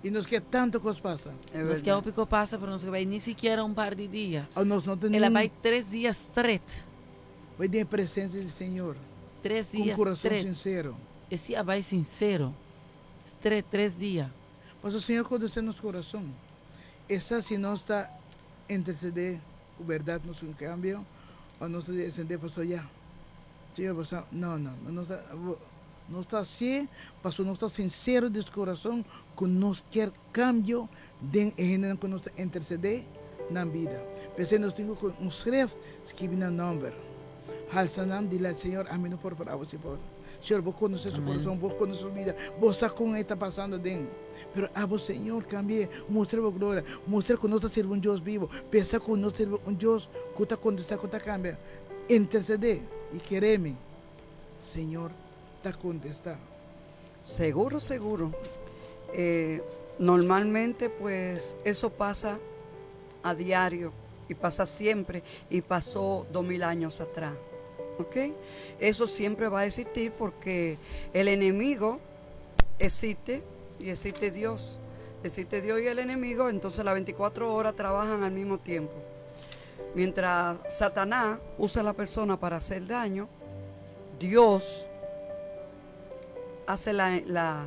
I nos ke tantu kos pasa. Nos ke hopi kos pasa, pero nos ke bai ni sikiera un par di dia. O nos no ta El a nin. bai tres dia stret. Bai den e presensia di Señor. Tres Ku un dia kurason stret. sinsero. E si a bai sinsero. Stret tres dia. Pasobra Señor konosé nos kurason. E sa si nos ta intersedé ku bèrdat nos un kambio o nos ta intersedé pasobra ya. Señor bo sa, no, no, no, nos ta. Nos ta hacié pasobra nos ta sincero di nos corazon cu nos kier cambio den e hendenan cu nos ta intercede nan bida. P'esey nos tin cu coge un schrift skibi nan nomber, halsa nan dila, Señor, ami no por, pero abo si por. Señor, bo conoce su corazon, bo conoce su bida, bo sa con e ta pasando den. Pero abo, Señor, cambié, mustra bo gloria, mustra cu nos ta sirbi un Dios bibo, pensa cu nos sirbi un Dios cu ta contesta, cu ta cambia. Intercede y keremi. Señor ta contesta. Seguro, seguro. Eh, normalmente pues eso pasa a diario y pasa siempre y pasó 2000 años atrás. ¿Ok? Eso siempre va a existir porque el enemigo existe y existe Dios. Existe Dios y el enemigo, entonces las 24 horas trabajan al mismo tiempo. Mientras Satanás usa a la persona para hacer daño, Dios hace la,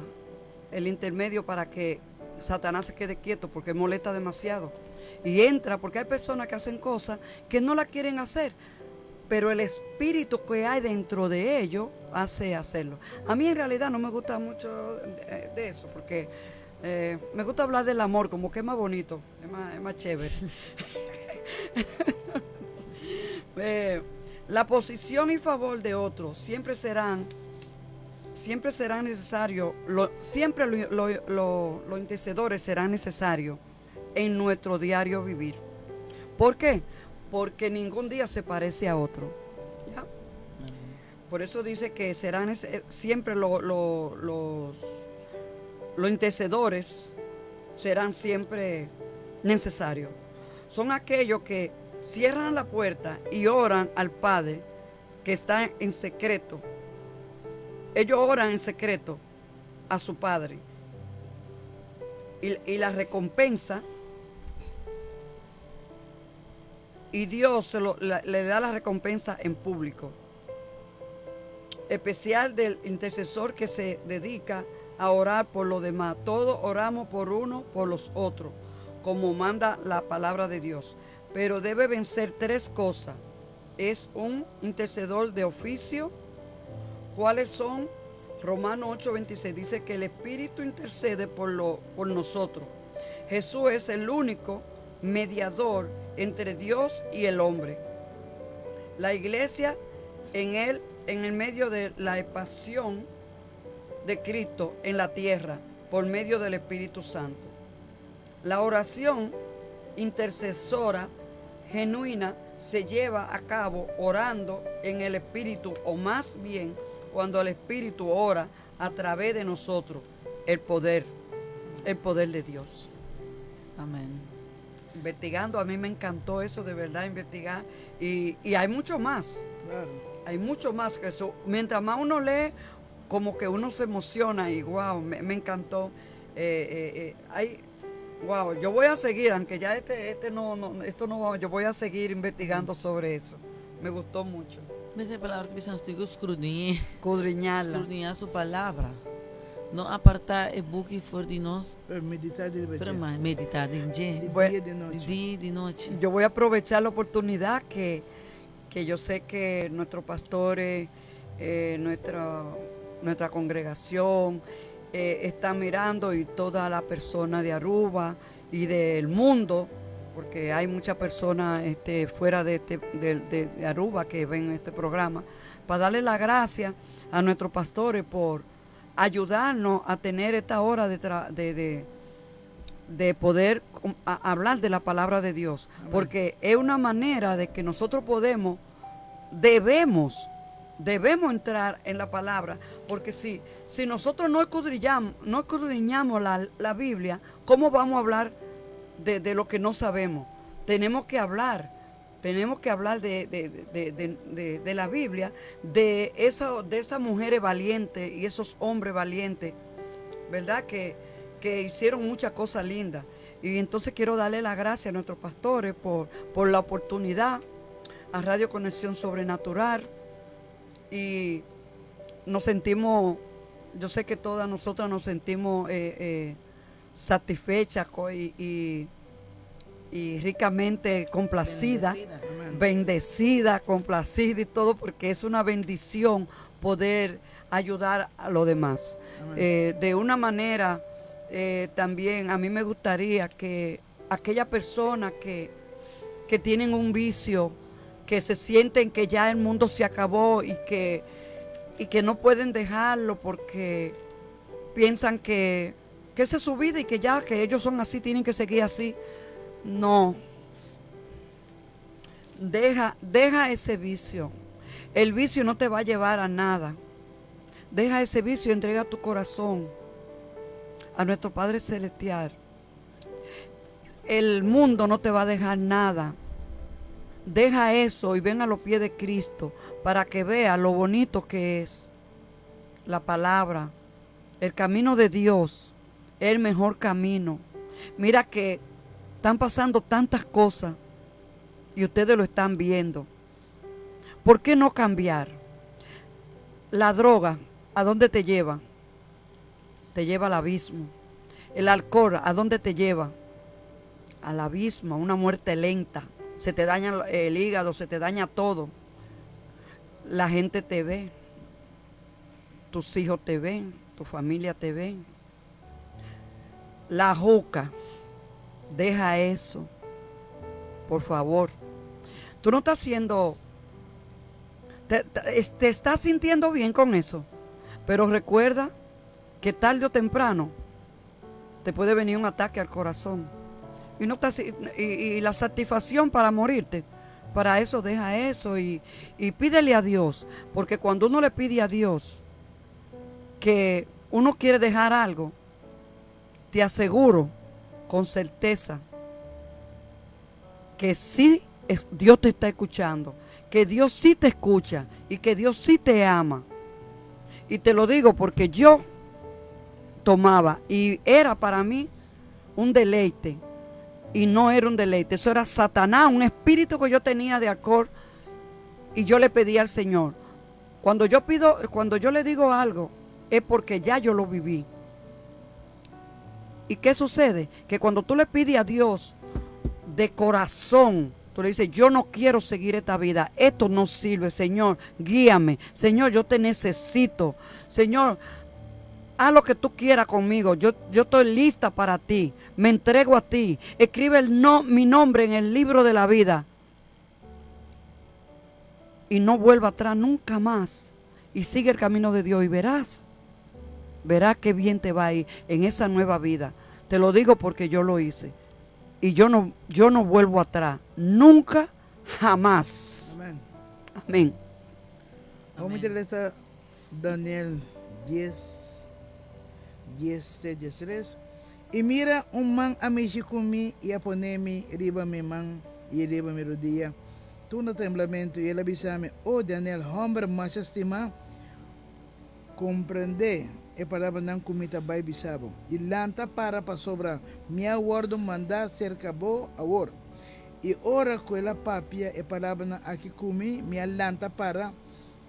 el intermedio para que Satanás se quede quieto porque molesta demasiado. Y entra, porque hay personas que hacen cosas que no la quieren hacer, pero el espíritu que hay dentro de ellos hace hacerlo. A mí en realidad no me gusta mucho de eso, porque me gusta hablar del amor, como que es más bonito, es más chévere. La posición y favor de otros siempre serán necesarios, siempre los intercedores serán necesarios en nuestro diario vivir. ¿Por qué? Porque ningún día se parece a otro. ¿Ya? Por eso dice que serán siempre los intercedores serán siempre necesarios. Son aquellos que cierran la puerta y oran al Padre que está en secreto. Ellos oran en secreto a su Padre. Y la recompensa, y Dios le da la recompensa en público. Especial del intercesor que se dedica a orar por los demás. Todos oramos por uno, por los otros, como manda la palabra de Dios. Pero debe vencer tres cosas. Es un intercedor de oficio. ¿Cuáles son? Romanos 8:26 dice que el Espíritu intercede por nosotros. Jesús es el único mediador entre Dios y el hombre. La iglesia en él, en el medio de la expansión de Cristo en la tierra, por medio del Espíritu Santo. La oración intercesora genuina se lleva a cabo orando en el Espíritu, o más bien cuando el Espíritu ora a través de nosotros, el poder de Dios. Amén. Investigando, a mí me encantó eso de verdad, investigar. Y hay mucho más. Hay mucho más que eso. Mientras más uno lee, como que uno se emociona y wow, me encantó. Hay, wow, yo voy a seguir, aunque ya este no, no, esto no va, yo voy a seguir investigando sobre eso. Me gustó mucho. Esa palabra ta bisa nos escudriñá. Escudriñarla. Escudriñá su palabra. No apartá e buki for di nos. Pero meditá di Pero mas meditá den dje. Di Bueno, dia i di nochi. Di dia i di nochi. Yo voy a aprovechar la oportunidad que yo sé que nuestros pastores, nuestra congregación están mirando y toda la persona de Aruba y del mundo, porque hay muchas personas fuera de Aruba que ven este programa, para darle la gracia a nuestros pastores por ayudarnos a tener esta hora de, tra- de, de poder hablar de la palabra de Dios, porque es una manera de que nosotros podemos, debemos, debemos entrar en la palabra, porque si, si nosotros no escudriñamos, no escudriñamos la, la Biblia, ¿cómo vamos a hablar de, de lo que no sabemos? Tenemos que hablar, tenemos que hablar de, de, de la Biblia, de, esa, de esas mujeres valientes y esos hombres valientes, ¿verdad? Que, que hicieron muchas cosas lindas. Y entonces quiero darle las gracias a nuestros pastores por, por la oportunidad, a Radio Conexión Sobrenatural. Y nos sentimos, yo sé que todas nosotras nos sentimos satisfechas y, y, ricamente complacida, bendecida, bendecida, complacida y todo, porque es una bendición poder ayudar a los demás. De una manera, también a mí me gustaría que aquella persona que, que tienen un vicio, que se sienten que ya el mundo se acabó y que no pueden dejarlo porque piensan que, que esa es su vida y que ya que ellos son así, tienen que seguir así. No. Deja, deja ese vicio. El vicio no te va a llevar a nada. Deja ese vicio y entrega tu corazón a nuestro Padre Celestial. El mundo no te va a dejar nada. Deja eso y ven a los pies de Cristo para que vea lo bonito que es la palabra. El camino de Dios es el mejor camino. Mira que están pasando tantas cosas y ustedes lo están viendo. ¿Por qué no cambiar? La droga, ¿a dónde te lleva? Te lleva al abismo. El alcohol, ¿a dónde te lleva? Al abismo, a una muerte lenta. Se te daña el hígado, se te daña todo. La gente te ve, tus hijos te ven, tu familia te ven. La juca, deja eso, por favor. Tú no estás haciendo, te, te, estás sintiendo bien con eso, pero recuerda que tarde o temprano te puede venir un ataque al corazón. Y, no estás, y, la satisfacción para morirte, para eso deja eso y, y pídele a Dios, porque cuando uno le pide a Dios que uno quiere dejar algo, te aseguro con certeza que sí es, Dios te está escuchando, que Dios sí te escucha y que Dios sí te ama. Y te lo digo porque yo tomaba y era para mí un deleite. Y no era un deleite, eso era Satanás, un espíritu que yo tenía de alcohol. Y yo le pedí al Señor. Cuando yo pido, cuando yo le digo algo, es porque ya yo lo viví. ¿Y qué sucede? Que cuando tú le pides a Dios de corazón, tú le dices, yo no quiero seguir esta vida, esto no sirve, Señor, guíame, Señor, yo te necesito, Señor, haz lo que tú quieras conmigo, yo, yo estoy lista para ti, me entrego a ti, escribe el no, mi nombre en el libro de la vida y no vuelva atrás nunca más y sigue el camino de Dios y verás, verás qué bien te va a ir en esa nueva vida. Te lo digo porque yo lo hice. Y yo no vuelvo atrás. Nunca, jamás. Amén. Amén. Vamos a leer Daniel 10, 10, 13. I mira un man a mishi ku mi i a pone mi riba mi man i riba mi rudia. Tur na temblamentu i el a bisa mi, O Daniel, hòmber masha stimá, komprendé e palabranan ku mi ta bai bisa bo. I lanta para pasobra mi a wòrdu mandá serka bo awor. I ora ku el a papia e palabranan aki ku mi, mi a lanta para,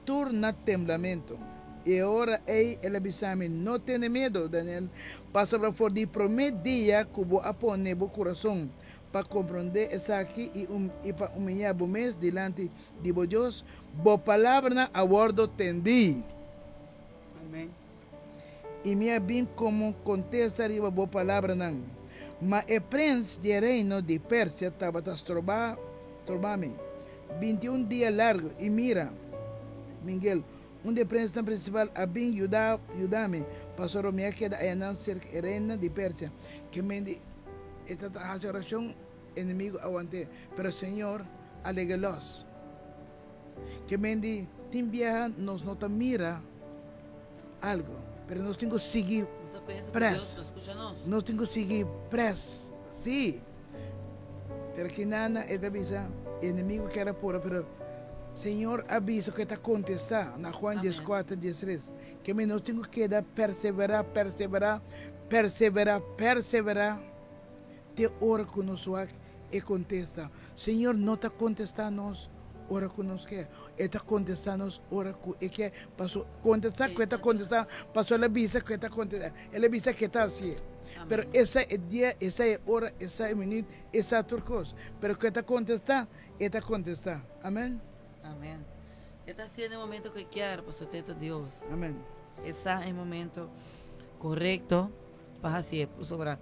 tur na temblamentu. I e ora ei el a bisa mi, No tene miedu, Daniel, pasobra for di promé dia ku bo a pone bo kurason pa komprondé esaki i i pa humiyá bo mes dilanti di bo Dios, bo palabranan a wòrdu tendí. Amén. I mi a bin komo kontesta riba bo palabranan. Ma e prens di e reino di Persia tabata stroba stroba mi 21 dia largu, i mira, Miguel, un di e prensnan prinsipal, a bin yuda yuda mi, pasobra mi a keda ayanan serka e reina di Persia. Ke men di. E ta hasi orashon, enemigu a want'é, pero Señor a leg'é lòs. Ke men di tin biaha nos no ta mira algu, pero nos tin ku sigui près. Nos tin ku sigui près, sí. Pero kinana e ta bisa, enemigu kier a pura, pero Señor a bisa ku e ta kontestá na Juan dieskuater, diestres. Ke men nos tin ku keda perseverá, perseverá, perseverá, perseverá te ora ku nos wak e kontesta. Señor no ta kontestá nos ora ku nos ke. E ta kontestá nos ora ku e ke. Paso kontestá ku e ta kontestá, paso el a bisa ku e ta kontestá. El a bisa ku e ta hasié. Pero e sa e dia, e sa e ora, e sa e minüt, e sa tur kos. Pero ku e ta kontestá, e ta kontestá. Amen. Amen. E ta hasié na e momento ku e kier, pasobra e ta Dios. Amen. E sa e momento korekto pa hasié. Pasobra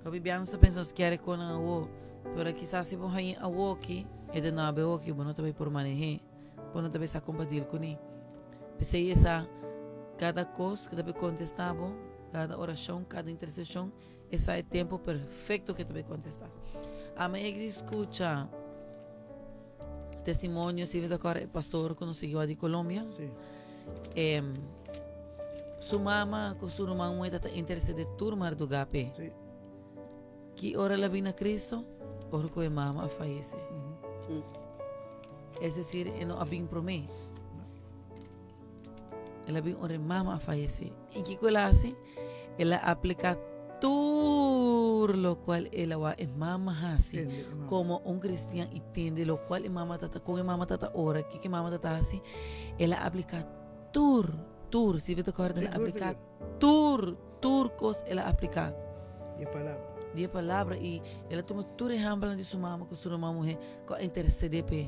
hopi bia nos ta pensa nos kier e konan awo, pero kisas si bo haña awoki, e ta no abe awoki, bo no ta bay por maneh'é, bo no ta bay sa kon pa deal kuné. P'esei e sa kada kos ku ta bay kontestá bo, kada orashon, kada interseshon, e sa e tempu perfekto ku e ta bay kontestá. Ami a yega di skucha testimonio, si mi ta kòrda e pastor ku nos sigui di Colombia. Sí. Su mama ku su ruman muhé ta intersedé tur mardugá p'e. Sí. Ki ora el a bini na Cristo? Ora ku e mama a fayesé. Es desir, e no a bin promé. El a bin ora e mama a fayesé. I kiko el a hasi? El a apliká tur lokual el a wak e mama hasi komo un kristian i tende lokual e mama ta kon e mama ta ta ora, kiko e mama ta ta hasi. El a apliká tur, tur, si bo ta kòrda el a apliká tur, tur kos el a apliká. Di e palabra. Di e palabra i el a tuma tur ehèmpelnan di su mama ku su ruman muhé ku a intersedé p'e.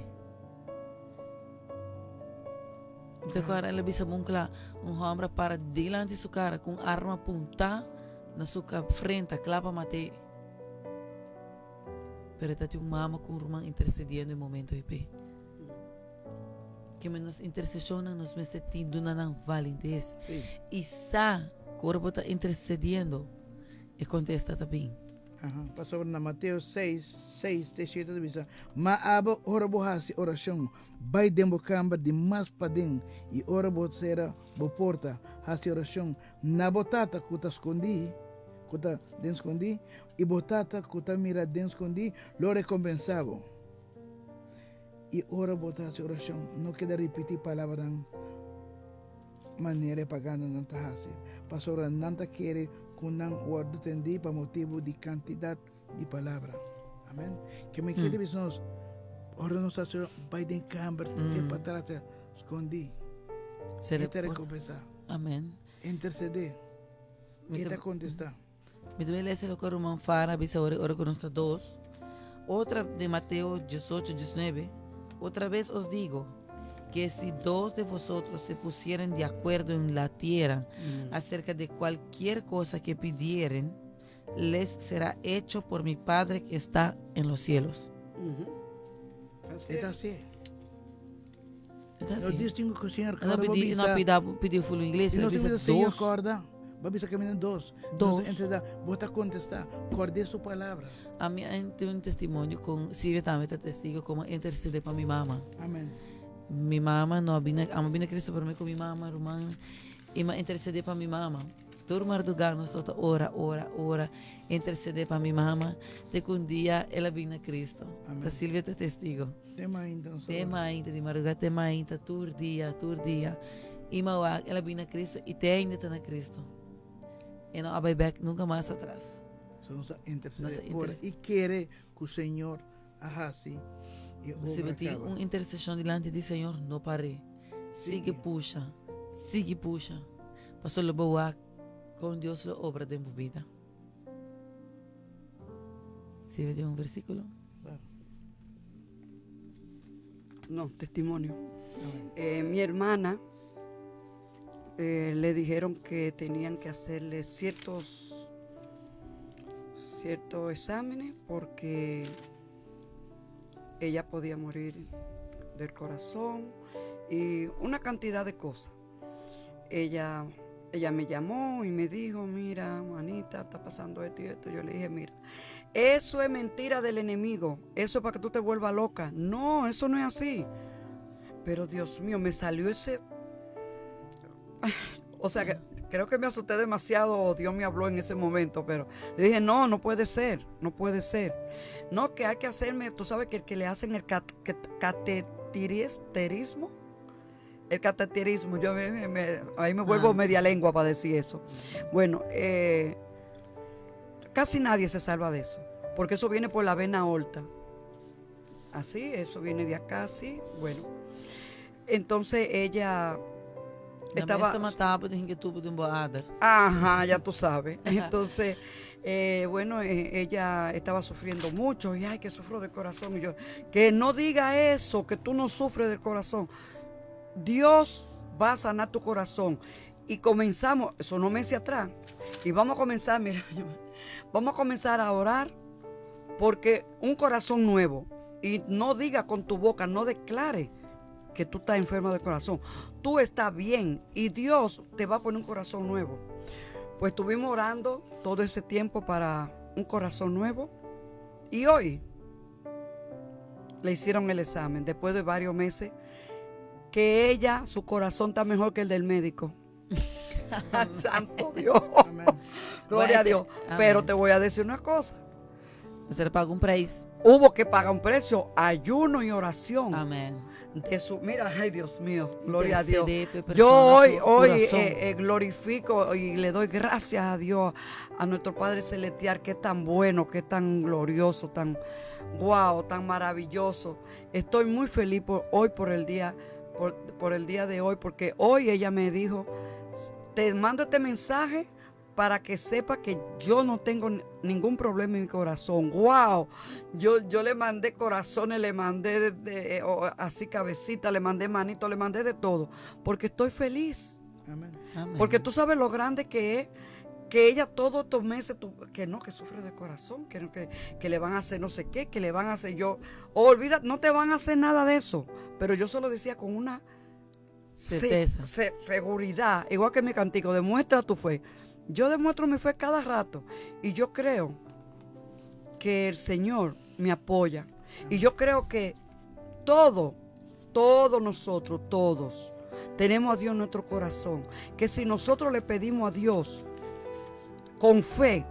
Mi ta kòrda el a bisa bon kla, un hòmber a para dilanti su kara ku un arma puntá na su frenta kla pa mat'é. Pero e ta tin un mama ku un ruman intersediendo e momento ei p'e. Keme nos interseshonnan nos mester tin duna nan valentes. I sa ku ora bo ta intersediendo e kontesta ta bin. Aha, pasobra na Mateo 6, 6 te 7 ta bisa, Ma abo, ora bo hasi orashon, bai den bo kamber di mas paden, i ora bo sera bo porta, hasi orashon na bo Tata ku ta skondí, ku ta den skondí, i bo Tata ku ta mira den skondí lo rekompensá bo. I ora bo ta hasi orashon, no keda ripití palabranan manera e paganonan ta hasi, pasobra nan ta kere ku nan wòrdu tendí pa motibu di kantidat di palabra. Amen. Ke mi kere bisa nos, ora nos hasi orashon, bai den kamber, te patras, skondí. E ta rekompensá. Amen. Intersedé. E ta kontestá. Mi ta bai lesa loke ruman Fara a bisa ora ora ku nos ta dos. Otra de Mateo 18, 19. Otra vez os digo que si dos de vosotros se pusieren de acuerdo en la tierra acerca de cualquier cosa que pidieren, les será hecho por mi Padre que está en los cielos. Así E ta es. así. E ta No así. distingo ku Señor No kòrda bo pidi, no bisa. pida, pidi full ingles, I no no bisa bisa Señor dos. kòrda. Bo bisa kaminda dos. Dos. Nos entreda, bo ta kontestá. Kòrd'é su palabra. Ami a tin un testimonio kon Silvia tambe ta testigo komo a intercede pa mi mama. Amen. Mi mama no a bini, amo a bini a Cristo prome ku mi mama, ruman, i mi a intercede pa mi mama. Tur mardugá nos tabata ora, ora, ora, intercede pa mi mama, te ku un dia el a bini na Cristo. Amen. Ta Silvia ta testigo. Te mainta nos ta Te ora. mainta, di mardugá te mainta, tur dia, tur dia. I mi a wak, el a bini na Cristo i te ainda ta na Cristo. E no a bai bek nunka mas atras. So nos a Nos a intercede ora intercede. i kere ku Señor a hasi e Si obra bo tin kaba. un interseshon dilanti di Señor, no par'é. Sigui Sigui. pusha, sigui pusha, pasobra lo bo wak kon Dios lo obra den bo bida. Si bo tin un versíkulo? Claro. No, testimonio. Amén. Mi hermana le dijeron que tenían que hacerle ciertos ciertos exámenes porque ella podía morir del corazón y una cantidad de cosas. Ella, ella me llamó y me dijo, mira, manita, está pasando esto y esto. Yo le dije, mira, Eso es mentira del enemigo. Eso es para que tú te vuelvas loca. No, eso no es así. Pero Dios mío, me salió ese... O sea que creo que me asusté demasiado o Dios me habló en ese momento, pero le dije, no, no puede ser, no puede ser. No, que hay que hacerme, tú sabes que el que le hacen el cateterismo, el cateterismo, yo ahí me vuelvo media lengua para decir eso. Bueno, casi nadie se salva de eso, porque eso viene por la vena aorta. Así, eso viene de acá, sí, bueno. Entonces ella estaba Ajá, ya tú sabes. Entonces, bueno, ella estaba sufriendo mucho y ay, que sufro del corazón. Y yo, que no diga eso, que tú no sufres del corazón. Dios va a sanar tu corazón. Y comenzamos, eso no meses atrás, y vamos a comenzar, mira, vamos a comenzar a orar porque un corazón nuevo, y no diga con tu boca, no declare que tú estás enfermo del corazón. Tú estás bien y Dios te va a poner un corazón nuevo. Pues estuvimos orando todo ese tiempo para un corazón nuevo y hoy le hicieron el examen después de varios meses que ella, su corazón está mejor que el del médico. Santo Dios. Amén. Gloria a Dios. Amén. Pero te voy a decir una cosa. Se le pagó un precio. Hubo que pagar un precio, ayuno y oración. Amén. De su, mira, ay Dios mío, gloria a Dios. Intercede por Yo persona, su hoy, corazón. glorifico y le doy gracias a Dios, a nuestro Padre Celestial, que es tan bueno, que es tan glorioso, tan guau, tan maravilloso. Estoy muy feliz por hoy, por el día, por, por el día de hoy, porque hoy ella me dijo, te mando este mensaje para que sepa que yo no tengo ningún problema en mi corazón. ¡Guau! Yo le mandé corazones, le mandé así cabecita, le mandé manito, le mandé de todo, porque estoy feliz. Amén. Amén. Porque tú sabes lo grande que es que ella todos estos meses, tu, que no, que sufre de corazón, que no, que le van a hacer no sé qué, que le van a hacer yo. Olvida, no te van a hacer nada de eso. Pero yo se lo decía con una Certeza. seguridad, igual que mi cantico, demuestra tu fe. Yo demuestro mi fe cada rato y yo creo que el Señor me apoya. Y yo creo que todos nosotros, todos, tenemos a Dios en nuestro corazón. Que si nosotros le pedimos a Dios con fe,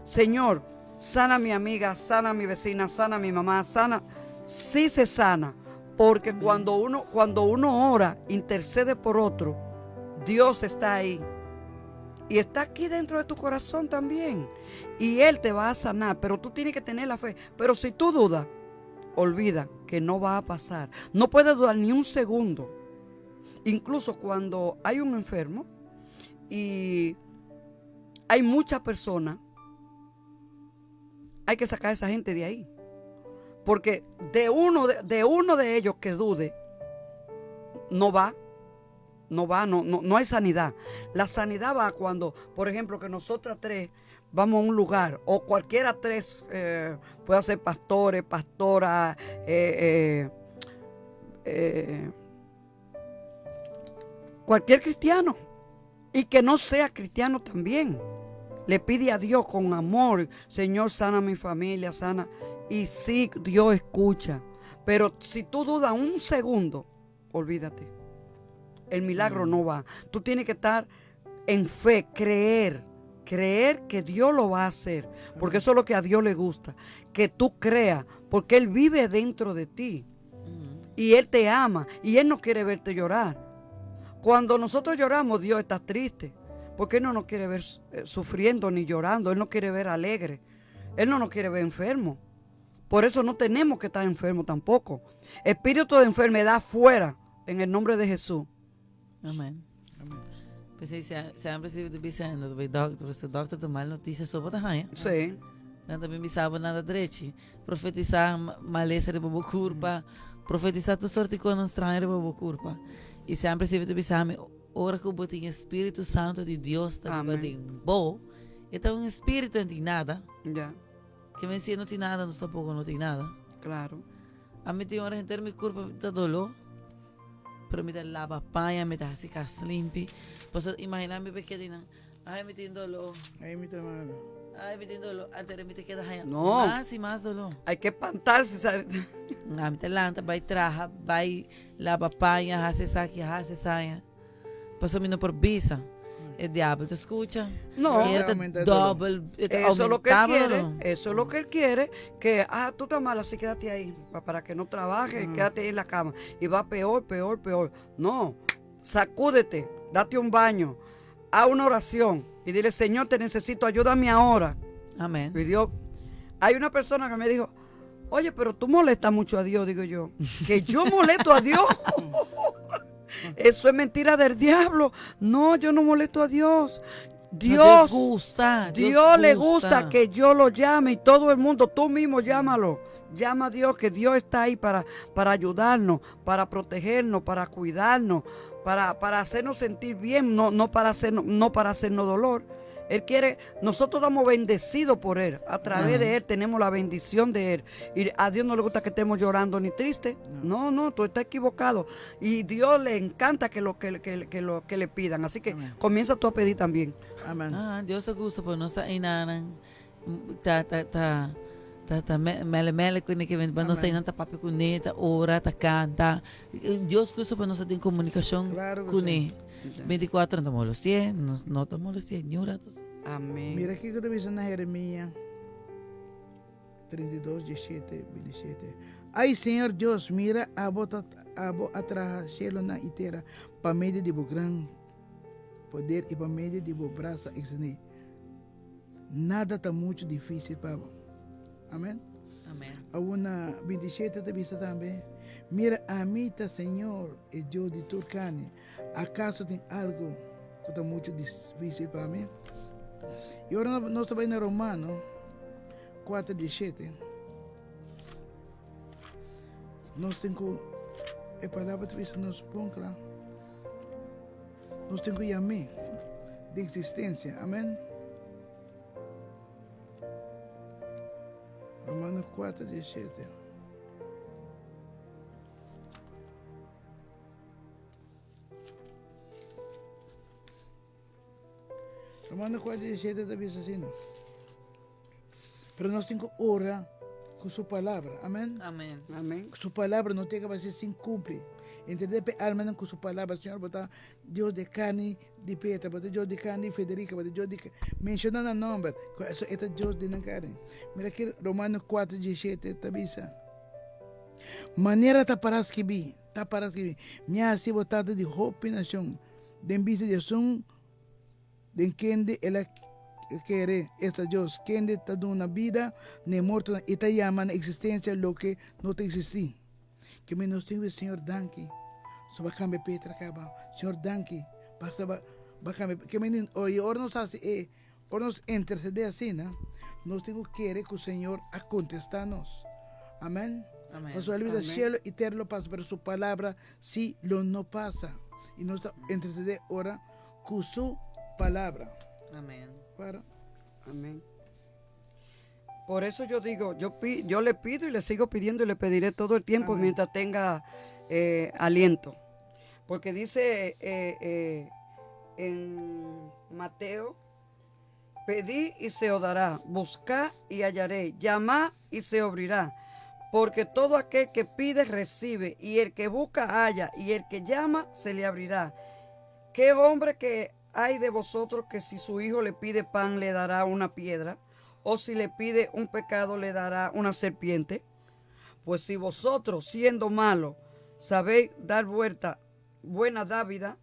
Señor, sana a mi amiga, sana a mi vecina, sana a mi mamá, sana, sí se sana. Porque cuando uno ora, intercede por otro, Dios está ahí. Y está aquí dentro de tu corazón también. Y Él te va a sanar, pero tú tienes que tener la fe. Pero si tú dudas, olvida que no va a pasar. No puedes dudar ni un segundo. Incluso cuando hay un enfermo y hay muchas personas, hay que sacar a esa gente de ahí. Porque de uno de ellos que dude, no va. No va, no, no, no hay sanidad. La sanidad va cuando, por ejemplo, que nosotras tres vamos a un lugar, o cualquiera tres, puede ser pastores, pastora, cualquier cristiano, y que no sea cristiano también. Le pide a Dios con amor, Señor, sana a mi familia, sana. Y sí, Dios escucha. Pero si tú dudas un segundo, olvídate. El milagro no va. Tú tienes que estar en fe, creer, creer que Dios lo va a hacer, porque eso es lo que a Dios le gusta, que tú creas, porque Él vive dentro de ti y Él te ama y Él no quiere verte llorar. Cuando nosotros lloramos, Dios está triste, porque Él no nos quiere ver sufriendo ni llorando, Él no quiere ver alegre, Él no nos quiere ver enfermo. Por eso no tenemos que estar enfermos tampoco. Espíritu de enfermedad fuera, en el nombre de Jesús. Amén. Amén. Pues sí, se han recibido diciendo, el doctor, el doctor te mal noticia sobre la haya. Sí. Nada bem sabe nada direito. Profetizar maleza de bobo curpa, profetizar tu sorte com estranho de bobo curpa. E sempre se vê sabe, ora que o botin Espírito Santo de Deus tá Amén. de bo, então um espírito não tem nada. Ya. Que me ensina não tem nada, não tampouco não tem nada. Claro. A mim tem uma gente mi curpa tá dolor. Pero me da lava paia, me da así cas limpi. Pues imaginarme pequeña, ay, me tiene dolor. Ay, me está malo. Ay, mi tin doló. Anto mi ta keda haña No. mas i mas doló. Hay que espantarse. ¿sabes? Ah, mi ta lanta, bai traha, bai laba paña, hasi esaki, hasi esaya. Pasobra mi no por bisa. E diabel ta skucha. No. I e ta Aumenta e doló. dobel, e ta Eso es lo que él aumentá bo quiere, doló. eso es lo que él quiere, que, ah, tú estás mal, así quédate ahí, para que no trabajes, quédate ahí en la cama. Y va peor, peor, peor. No, sacúdete, date un baño, haz una oración y dile, Señor, te necesito, ayúdame ahora. Amén. Y Dios, hay una persona que me dijo, oye, pero tú molestas mucho a Dios, digo yo, que yo molesto a Dios. Eso es mentira del diablo. No, yo no molesto a Dios. No, Dios, Dios gusta. Dios, le gusta que yo lo llame y todo el mundo, tú mismo llámalo. Llama a Dios, que Dios está ahí para ayudarnos, para protegernos, para cuidarnos, para hacernos sentir bien, no para hacernos dolor. Él quiere, nosotros estamos bendecidos por Él. A través de Él tenemos la bendición de Él. Y a Dios no le gusta que estemos llorando ni tristes. No, no, tú estás equivocado. Y Dios le encanta que lo que le pidan. Así que Amén. comienza tú a pedir también. Amén. Ah, Dios ta gusta, pero nos ta einan ta ta ta ta ta mele mele ku ne ke ven, nos ta einan ta papia kuné, ta ora, ta kanta. Dios gusta pa nos ta den komunikashon Claro que kuné. sí. 24 no ta molestié, nos no ta molestié ni un rato. Amén. Mira kiko ta bisa na Jeremia 32, 17, 27. Ai, Señor Dios, mira, abo ta, abo a traha shelonan i tera pa medio di bo gran poder i pa medio di bo brasa extendí. Nada ta muchu difícil pa bo. Amén. Amén. Awor na 27 ta bisa tambe, Mira, ami ta Señor, e Dios di tur carni. Acaso tin algo cu ta muchu difícil pa mi? Y ora nos ta bay na Romano 4, 17, nos tin cu, e palabra ta bisa nos bon cla, nos tin cu yam'é den existencia. Amén. Romano 4, 17. Romano 4, 17 ta bisa asina. Pero nos tin ku ora ku su palabra. Amén. Amén. Amén. Su palabra no tin ku ser sin cumplir. Entender pe almanan ku su palabra. Señor, bo ta Dios de carne di Petra, bo ta Dios di carne di Federica, bo ta Dios di... Menciona nan nomber. Eso e ta Dios di nan carne. Mira aki Romano 4, 17 ta bisa. Manera ta para skibí, ta para skibí, Mi a hasi bo tata di hopi nashon, den bista di esun den kende el a kere, esta Dios, kende ta duna bida na e mortonan i ta yama na eksistensia loke no ta eksistí. Ke mi nos tin ku bisa, Señor, danki, so bo a kambia Petra kaba. Señor, danki, pasobra bo a kambia. Ke mi i ora nos hasi e Ora nos intercedé asina, nos tin cu kere cu Señor a contestá nos. Amen. Amen. Pasobra el bisa Amen. cielo y tera lo pasa, pero su palabra sí lo no pasa. Y nos ta intercedé ora cu su palabra. Amen. Para. Amén. Por eso yo digo, yo le pido y le sigo pidiendo y le pediré todo el tiempo Amén. mientras tenga aliento. Porque dice en Mateo, pedí y se os dará, buscad y hallaré, llamad y se abrirá. Porque todo aquel que pide, recibe, y el que busca, halla, y el que llama, se le abrirá. ¿Qué hombre que hay de vosotros que si su hijo le pide pan, le dará una piedra? ¿O si le pide un pecado, le dará una serpiente? Pues si vosotros, siendo malos, sabéis dar vuelta, buena dádiva,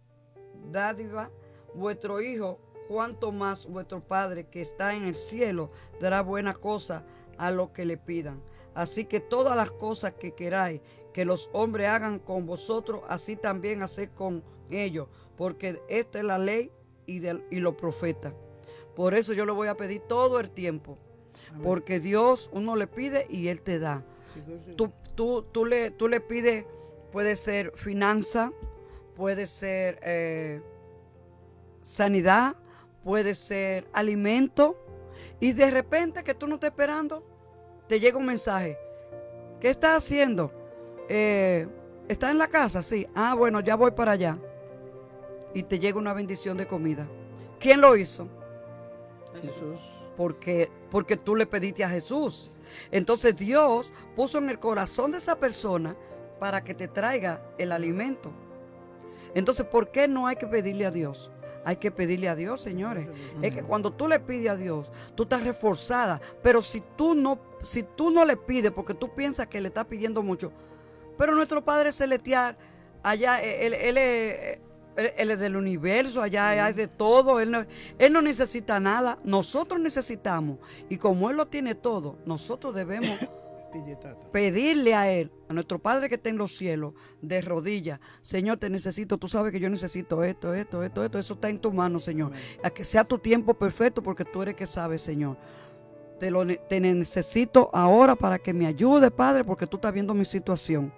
vuestro hijo, cuanto más vuestro Padre que está en el cielo dará buena cosa a lo que le pidan. Así que todas las cosas que queráis que los hombres hagan con vosotros, así también haced con ellos, porque esta es la ley y los profetas. Por eso yo lo voy a pedir todo el tiempo, Amén. porque Dios, uno le pide y Él te da. Sigur, sigur. Tú le pides, puede ser finanza, puede ser sanidad, puede ser alimento, y de repente que tú no estás esperando, te llega un mensaje. ¿Qué estás haciendo? ¿Estás en la casa? Sí. Ah, bueno, ya voy para allá. Y te llega una bendición de comida. ¿Quién lo hizo? Jesús. Porque, porque tú le pediste a Jesús. Entonces Dios puso en el corazón de esa persona para que te traiga el alimento. Entonces, ¿por qué no hay que pedirle a Dios? Hay que pedirle a Dios, señores. Es que cuando tú le pides a Dios, tú estás reforzada. Pero si tú no, si tú no le pides, porque tú piensas que le estás pidiendo mucho, pero nuestro Padre Celestial, allá, él, él, él, él es del universo, allá hay de todo, él no, él no necesita nada, nosotros necesitamos. Y como Él lo tiene todo, nosotros debemos pedirle a Él, a nuestro Padre que está en los cielos, de rodillas, Señor, te necesito, tú sabes que yo necesito esto, esto, esto, esto, eso está en tu mano, Señor. A que sea tu tiempo perfecto, porque tú eres que sabes, Señor. Te, lo, te necesito ahora para que me ayude, Padre, porque tú estás viendo mi situación.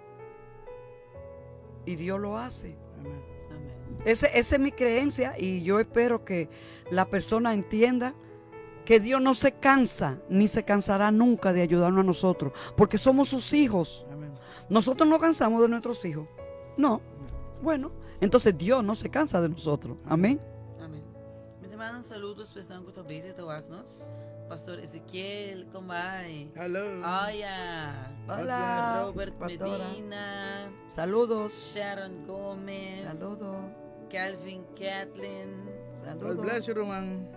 Y Dios lo hace. Amén. Ese, esa es mi creencia y yo espero que la persona entienda que Dios no se cansa ni se cansará nunca de ayudarnos a nosotros, porque somos sus hijos. Amén. Nosotros no cansamos de nuestros hijos. No. Bueno, entonces Dios no se cansa de nosotros. Amén. Amén. Mi ta manda un saludo pa esnan ku ta bezig ta wak nos. Pastor Ezequiel, kon bai? Hello. Oya. Hola. Robert pastora. Medina. Saludos. Sharon Gómez. Saludos. Calvin Catlin. Saludos. God bless you, ruman.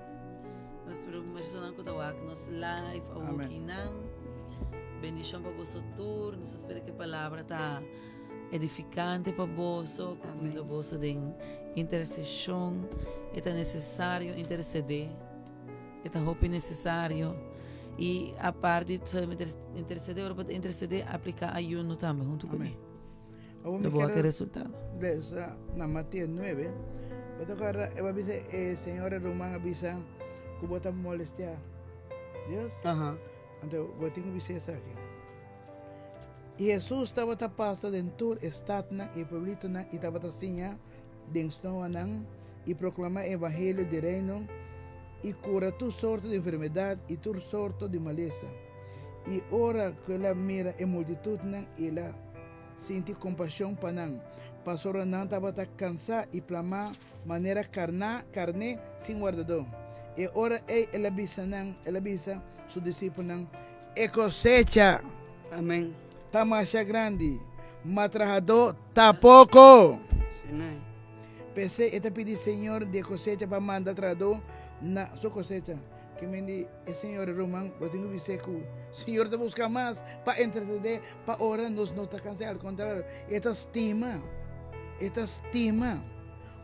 Nos personanan ku ta wak nos live Amen. awokinan. Bendishon pa boso tur. Nos ta spera ku e palabra ta edifikante pa boso, ku Amen. yuda boso den interseshon. E ta nesesario intersedé. E ta hopi nesesario. I aparte solamente intersedé, ora bo ta intersedé, apliká ayuno tambe huntu Amen. kuné. Awor mi Lo bo wak e quiero resultado. lesa na Mateo 9. Bo ta acorda, e ba bisa, e señora ruman a bisa ku bo ta molestia Dios. Ajá. Anto bo tin ku bisa esaki. I Hesus tabata pasa den tur e statnan i e pueblitonan i tabata siña den snoanan i proklamá e evangelio di Reino i kura tur sorto di enfermedat i tur sorto di malesa. I ora ku el a mira e multitutnan el a sinti kompashon pa nan, pasobra nan tabata kansá i plamá manera karná karné sin wardadó. E ora ei el a bisa nan, el a bisa su disipelnan, E kosecha Amén. ta masha grandi, ma trahadó ta poko. Asina e. P'esei e ta pidi Señor di e kosecha pa manda trahadó na su kosecha. Ke men di e señor e ruman, bo tin ku bis'é ku Señor ta buska mas pa intersedé, pa ora nos no ta kansá. Al kontrario, e ta stima, e ta stima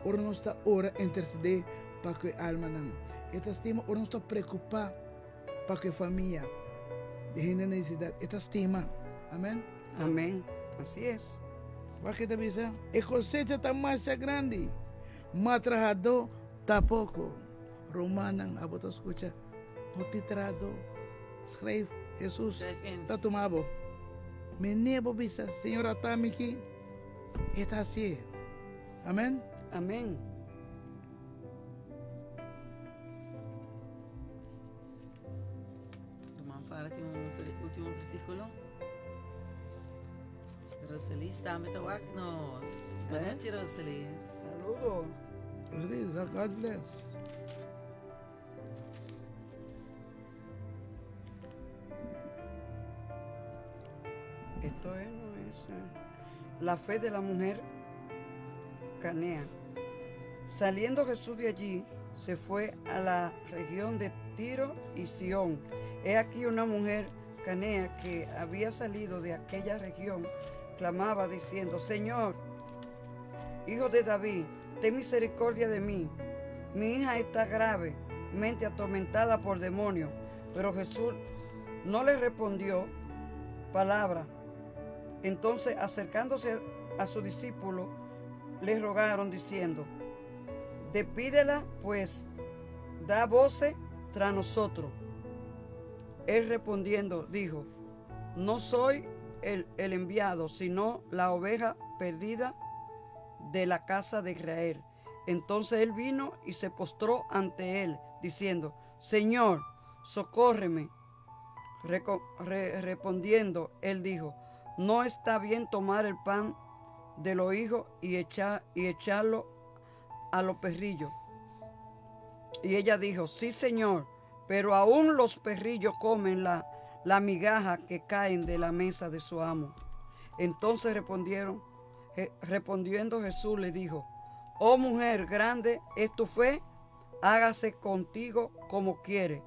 ora nos ta ora intersedé pa ku e almanan. E ta stima ora nos ta preokupá pa ku e famia di hende na nesesidat. E ta stima. Amen. Amen. Así es. Wak e ta bisa, e kosecha ta masha grandi, ma trahadó ta poko. Rumannan, abo ta skucha, no tin trahadó. Schrijf, Hesus Schrijf in. ta tuma bo. Mene bo bisa, Señor ata mi aki, e ta hasié. Amen. Amen. Ruman Farah tin un último versículo. Roselis tambe ta wak nos. Buenas noches, Roselis. Saludos. Roselis, God bless. Esto es, no es, la fe de la mujer canea. Saliendo Jesús de allí, se fue a la región de Tiro y Sión. He aquí una mujer canea que había salido de aquella región, clamaba diciendo, Señor, hijo de David, ten misericordia de mí. Mi hija está gravemente atormentada por demonios. Pero Jesús no le respondió palabra. Entonces, acercándose a su discípulo, le rogaron diciendo, Despídela, pues, da voces tras nosotros. Él respondiendo dijo, No soy el, el enviado, sino la oveja perdida de la casa de Israel. Entonces él vino y se postró ante él, diciendo, Señor, socórreme. Reco re respondiendo, él dijo, No está bien tomar el pan de los hijos y, echar, y echarlo a los perrillos. Y ella dijo, Sí, Señor, Pero aún los perrillos comen la, la migaja que caen de la mesa de su amo. Entonces respondieron, respondiendo Jesús le dijo, Oh mujer, grande es tu fe, hágase contigo como quiere.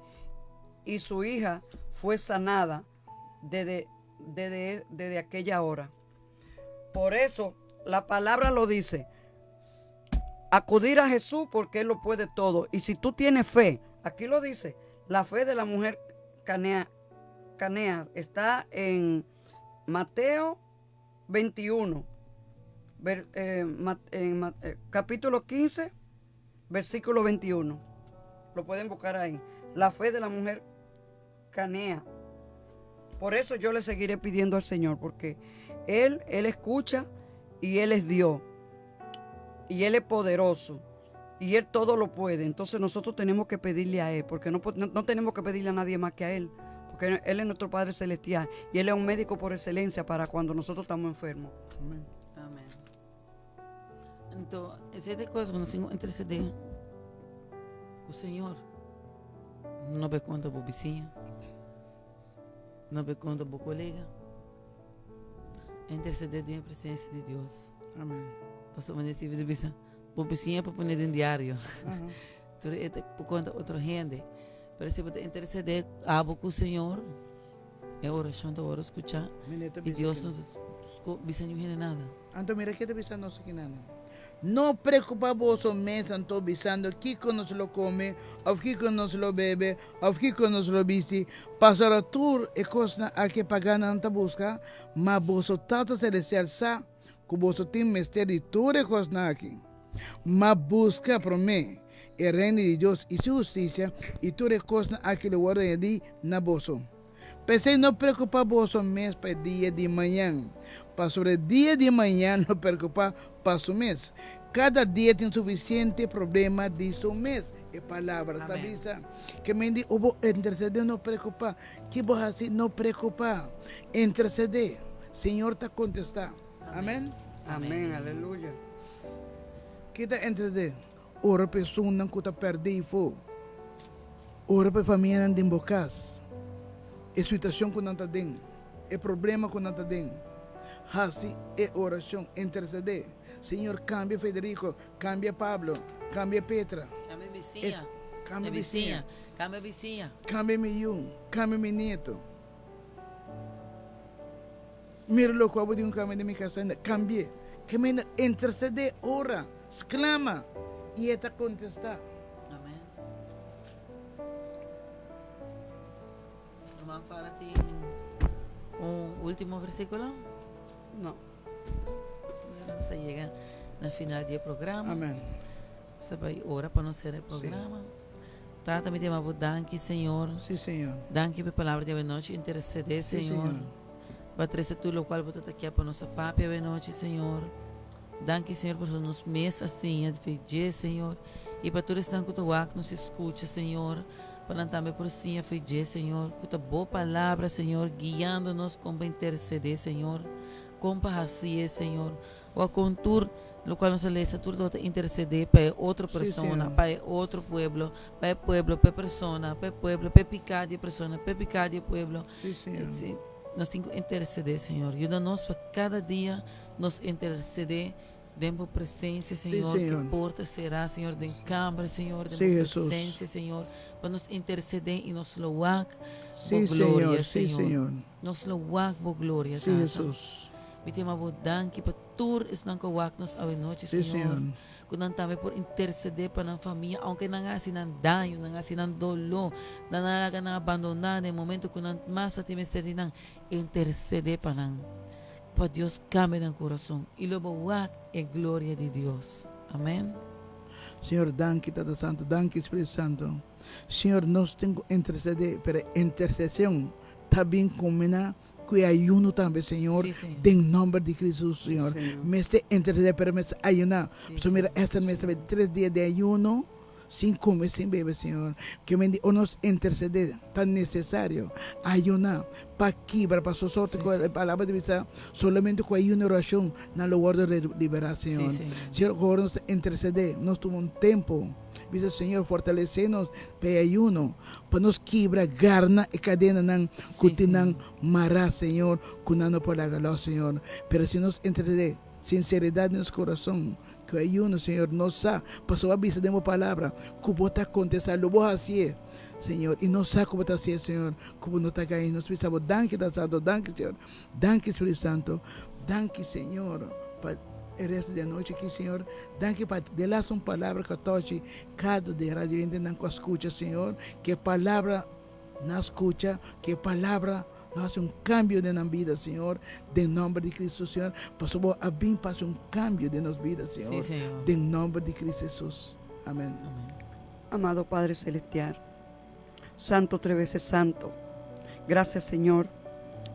Y su hija fue sanada desde, desde, desde aquella hora. Por eso la palabra lo dice, acudir a Jesús porque Él lo puede todo. Y si tú tienes fe, aquí lo dice, la fe de la mujer canea, canea está en Mateo 21, en capítulo 15, versículo 21. Lo pueden buscar ahí. La fe de la mujer canea. Por eso yo le seguiré pidiendo al Señor, porque Él, Él escucha y Él es Dios. Y Él es poderoso. Y Él todo lo puede. Entonces nosotros tenemos que pedirle a Él, porque no, no, tenemos que pedirle a nadie más que a Él. Porque Él es nuestro Padre Celestial. Y Él es un médico por excelencia para cuando nosotros estamos enfermos. Amén. Amén. Anto, esei ta kos ku nos tin ku intersedé ku Señor. No bai konta bo bisiña, no bai konta bo kolega. Intersedé den e presensia di Dios. Amén. Pasobra mi ta bisa, bo bisiña por pone den diario. Tur e ta por konta otro hende. Pero si bo ta intersedé abo ku Señor, e orashon ta wòrdu skuchá i Dios no ta bisa niun hende nada. Anto mira ke ta bisa nos aki nan. No preocupa boso mes anto bisando kiko nos lo come, of kiko nos lo bebe, of kiko nos lo bisti, pasobra tur e kosnan aki e paganonan ta buska, ma boso Tata Celestial sa ku boso tin mester di tur e kosnan aki. Ma buska promé e Reino di Dios i su hustisia, i tur e kosnan aki lo wòrdu añadí na boso. P'esei no preokupá boso mes pa e dia di mañan, pasobra e dia di mañan lo preokupá pa su mes. Kada dia tin sufisiente problema di su mes. E Palabra ta bisa ke men di bo intersedé, no preokupá. Ki bo hasi, no preokupá. Intersedé, Señor ta kontestá. Amèn. Amèn, aleluya. Ki ta intersedé? Ora pa esunnan ku ta pèrdè ifo. Ora pa e famianan den bo kas. E situashon ku nan ta den, e problema ku nan ta den. Hasi e orashon, intersedé. Señor, kambia Federico, kambia Pablo, kambia Petra. Kambia bisiña. Kambia bisiña. Kambia bisiña. Kambia mi yu, kambia mi nieto. Mira loke abo di un kambia den mi kas ainda. Kambi'é. Kamindo, intersedé, ora. Sklama, i e ta kontestá. Amen. Ruman Farah tin un último versíkulo? No. Bueno, nos ta yega na final di e programa. Amen. Nos ta bai ora pa nos sera e programa. Tata, mi ta yama bo danki, Señor. Sí, Señor. Danki pa e palabra di awenochi. Intercedé, Sí, Señor. Señor. Bo a trese tur lokual bo ta ta kia pa nos a papia awenochi, Señor. Danki Señor pasobra nos mes a siña di fe dje Señor y pa tur esnan cu ta wak nos y scucha Señor pa nan tambe por siña fe dje Señor cu ta bo palabra Señor guiando nos con pa intercede Señor con pa haci'e Señor wak con tur locual nos a lesa tur tabata intercede pa e otro persona pa e otro pueblo pa e pueblo pa e persona pa e pueblo pa e pica di e persona pa e pica di e pueblo nos tin cu intercede Señor yuda nos pa cada dia Nos intercede den bo presencia, Señor, Sí, Señor. que porta cerrá, Señor, den cámara, Señor, den Sí, bo Jesús. presencia, Señor, pa nos intercede y nos lo wak Sí, bo gloria, Señor. Sí, Señor. Señor. Nos lo wak bo gloria, Sí, Tata. Jesús. Mi ta yama bo danki pa tur esnan ku wak nos awe nochi, Sí, Señor. Señor. Ku nan tambe por intercede pa nan famia, aunke nan a hasi nan daño, nan a hasi nan doló, nan a laga nan abandoná den momento ku nan mas a tin mester di nan, intercede pa nan. Pa Dios cambia nan curason y lo bo wak e gloria di Dios. Amen. Señor danki Tata Santo danki Spiritu Santo Señor nos tin cu intercede pero e intercesion ta bin combina cu e ayuno tambe Señor Sí, Señor. den nomber di Cristo Señor Señor. mester intercede pero mester ayuna Sí, pasobra mira Señor. Esther mester bay tres dia di ayuno Sin come, sin bebe, Señor. Ke men di o nos intercede, ta necesario ayuna pa kibra, pa sosorte cu e palabra di bisa, solamente cu ayuno y oracion nan lo wordo libera, Señor. Sí, Señor. Señor, ora nos ta intercede, nos tuma un tempo. Bisa Señor fortalece nos pa e ayuno, pa nos kibra garna e cadenanan cu tin nan mara Señor, cu nan no por laga los Señor. Pero si nos intercede sinceridad den nos corazon cu ayuno Señor, nos sa pasobra bo a bisa den bo palabra cu bo ta contesta lo bo hacié Señor, y nos sa cu bo ta hacié Señor, cu bo no ta gaña. Nos bisa bo danki Tata Santo, danki Señor, danki Spiritu Santo, danki Señor pa e resto di anochi aki Señor, danki pa delas un palabra cu a tochi cada di radio hendenan cu a scucha Señor, cu e palabra nan scucha, cu e palabra lo haci un cambio den nan bida Señor, den nomber di Cristo Señor, pasobra bo a bin pa haci un cambio den nos bida Señor, den nomber di Cristo Jesus, amen. Amado Padre Celestial, Santo tres veces Santo, gracias Señor,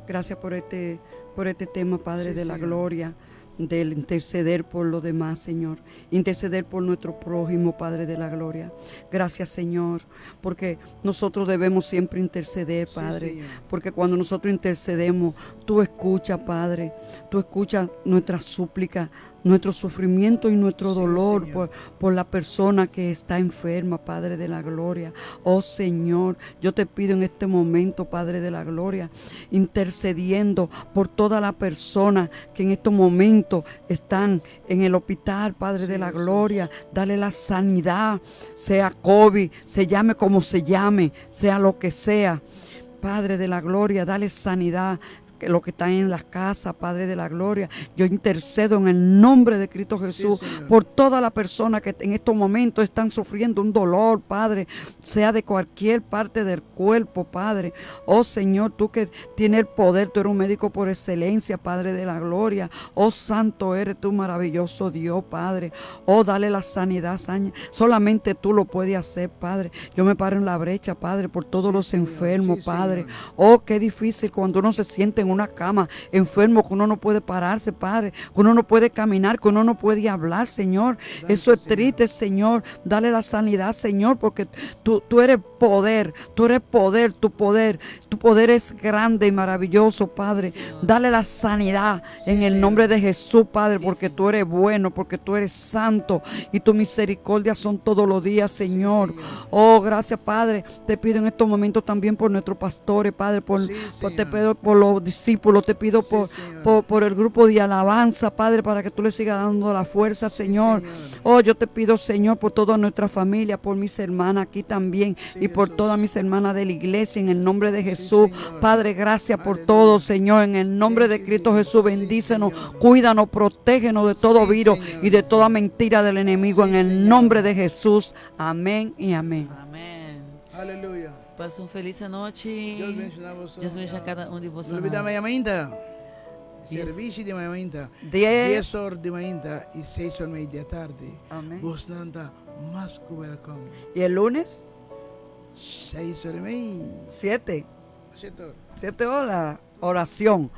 gracias por este, por este tema Padre de la Gloria, del interceder por los demás, Señor, interceder por nuestro prójimo, Padre de la Gloria. Gracias, Señor, porque nosotros debemos siempre interceder, Padre, porque cuando nosotros intercedemos, tú escuchas, Padre, tú escuchas nuestra súplica, nuestro sufrimiento y nuestro dolor por, por la persona que está enferma, Padre de la Gloria. Oh Señor, yo te pido en este momento, Padre de la Gloria, intercediendo por toda la persona que en estos momentos están en el hospital, Padre de la Gloria. Dale la sanidad, sea COVID, se llame como se llame, sea lo que sea. Padre de la Gloria, dale sanidad que los que están en las casas, Padre de la Gloria. Yo intercedo en el nombre de Cristo Jesús por toda la persona que en estos momentos están sufriendo un dolor, Padre, sea de cualquier parte del cuerpo, Padre. Oh Señor, tú que tienes el poder, tú eres un médico por excelencia, Padre de la Gloria. Oh Santo eres tú, maravilloso Dios, Padre. Oh, dale la sanidad, solamente tú lo puedes hacer, Padre. Yo me paro en la brecha, Padre, por todos los enfermos, Padre. Oh, qué difícil cuando uno se siente en una cama enfermo, que uno no puede pararse, Padre, que uno no puede caminar, que uno no puede hablar, Señor. Eso es triste, Señor. Dale la sanidad, Señor, porque tú, tú eres poder, tú eres poder, tu poder, tu poder es grande y maravilloso, Padre. Dale la sanidad en el nombre de Jesús, Padre, porque tú eres bueno, porque tú eres santo y tu misericordia son todos los días, Señor. Oh, gracias, Padre. Te pido en estos momentos también por nuestros pastores, Padre, por, te pido por los discípulos, te pido por, por, el grupo de alabanza, Padre, para que tú le sigas dando la fuerza, Señor. Oh, yo te pido, Señor, por toda nuestra familia, por mis hermanas aquí también y por todas mis hermanas de la iglesia, en el nombre de Jesús. Padre, gracias por todo, Señor. En el nombre de Cristo Jesús, bendícenos, cuídanos, protégenos de todo virus y de toda mentira del enemigo. En el nombre de Jesús. Amén y amén. Amén. Aleluya. Pasa un felis anochi. Dios bendiciona boso. Dios bendiciona cada un di boso. No lubida mañana mainta. Servicio di mañana mainta. 10. 10 or di mainta y 6 or media tardi. Amén. Bosnan ta mas cu welcome. ¿Y el lunes? 6 or y media. 7. 7 or. 7 horas. Oración.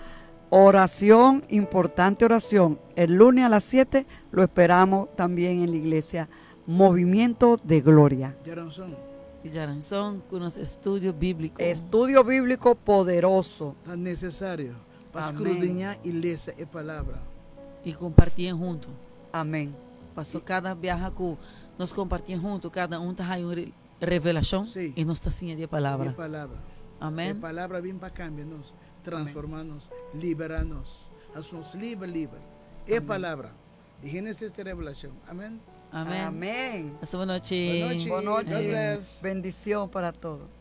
Oración, importante oración. El lunes a las 7 lo esperamos también en la iglesia Movimiento de Gloria. Jaranson. Y Jaranson con nos estudio bíblico. Estudio bíblico poderoso. Tan necesario pa Amén. escudriña y lesa e palabra. Y comparti hunto. Amén. Paso cada biaha cu nos comparti hunto, cada un ta haya un revelacion y nos ta siña di palabra. Di palabra. Amén. E palabra a bin pa cambia nos, transforma nos, libera nos, haci nos liber, liber. E palabra. Di Génesis te Revelacion. Amén. Amén. Amén. Hasta buena nochi. Buena nochi. Buena nochi. God bless. Bendicion para todos.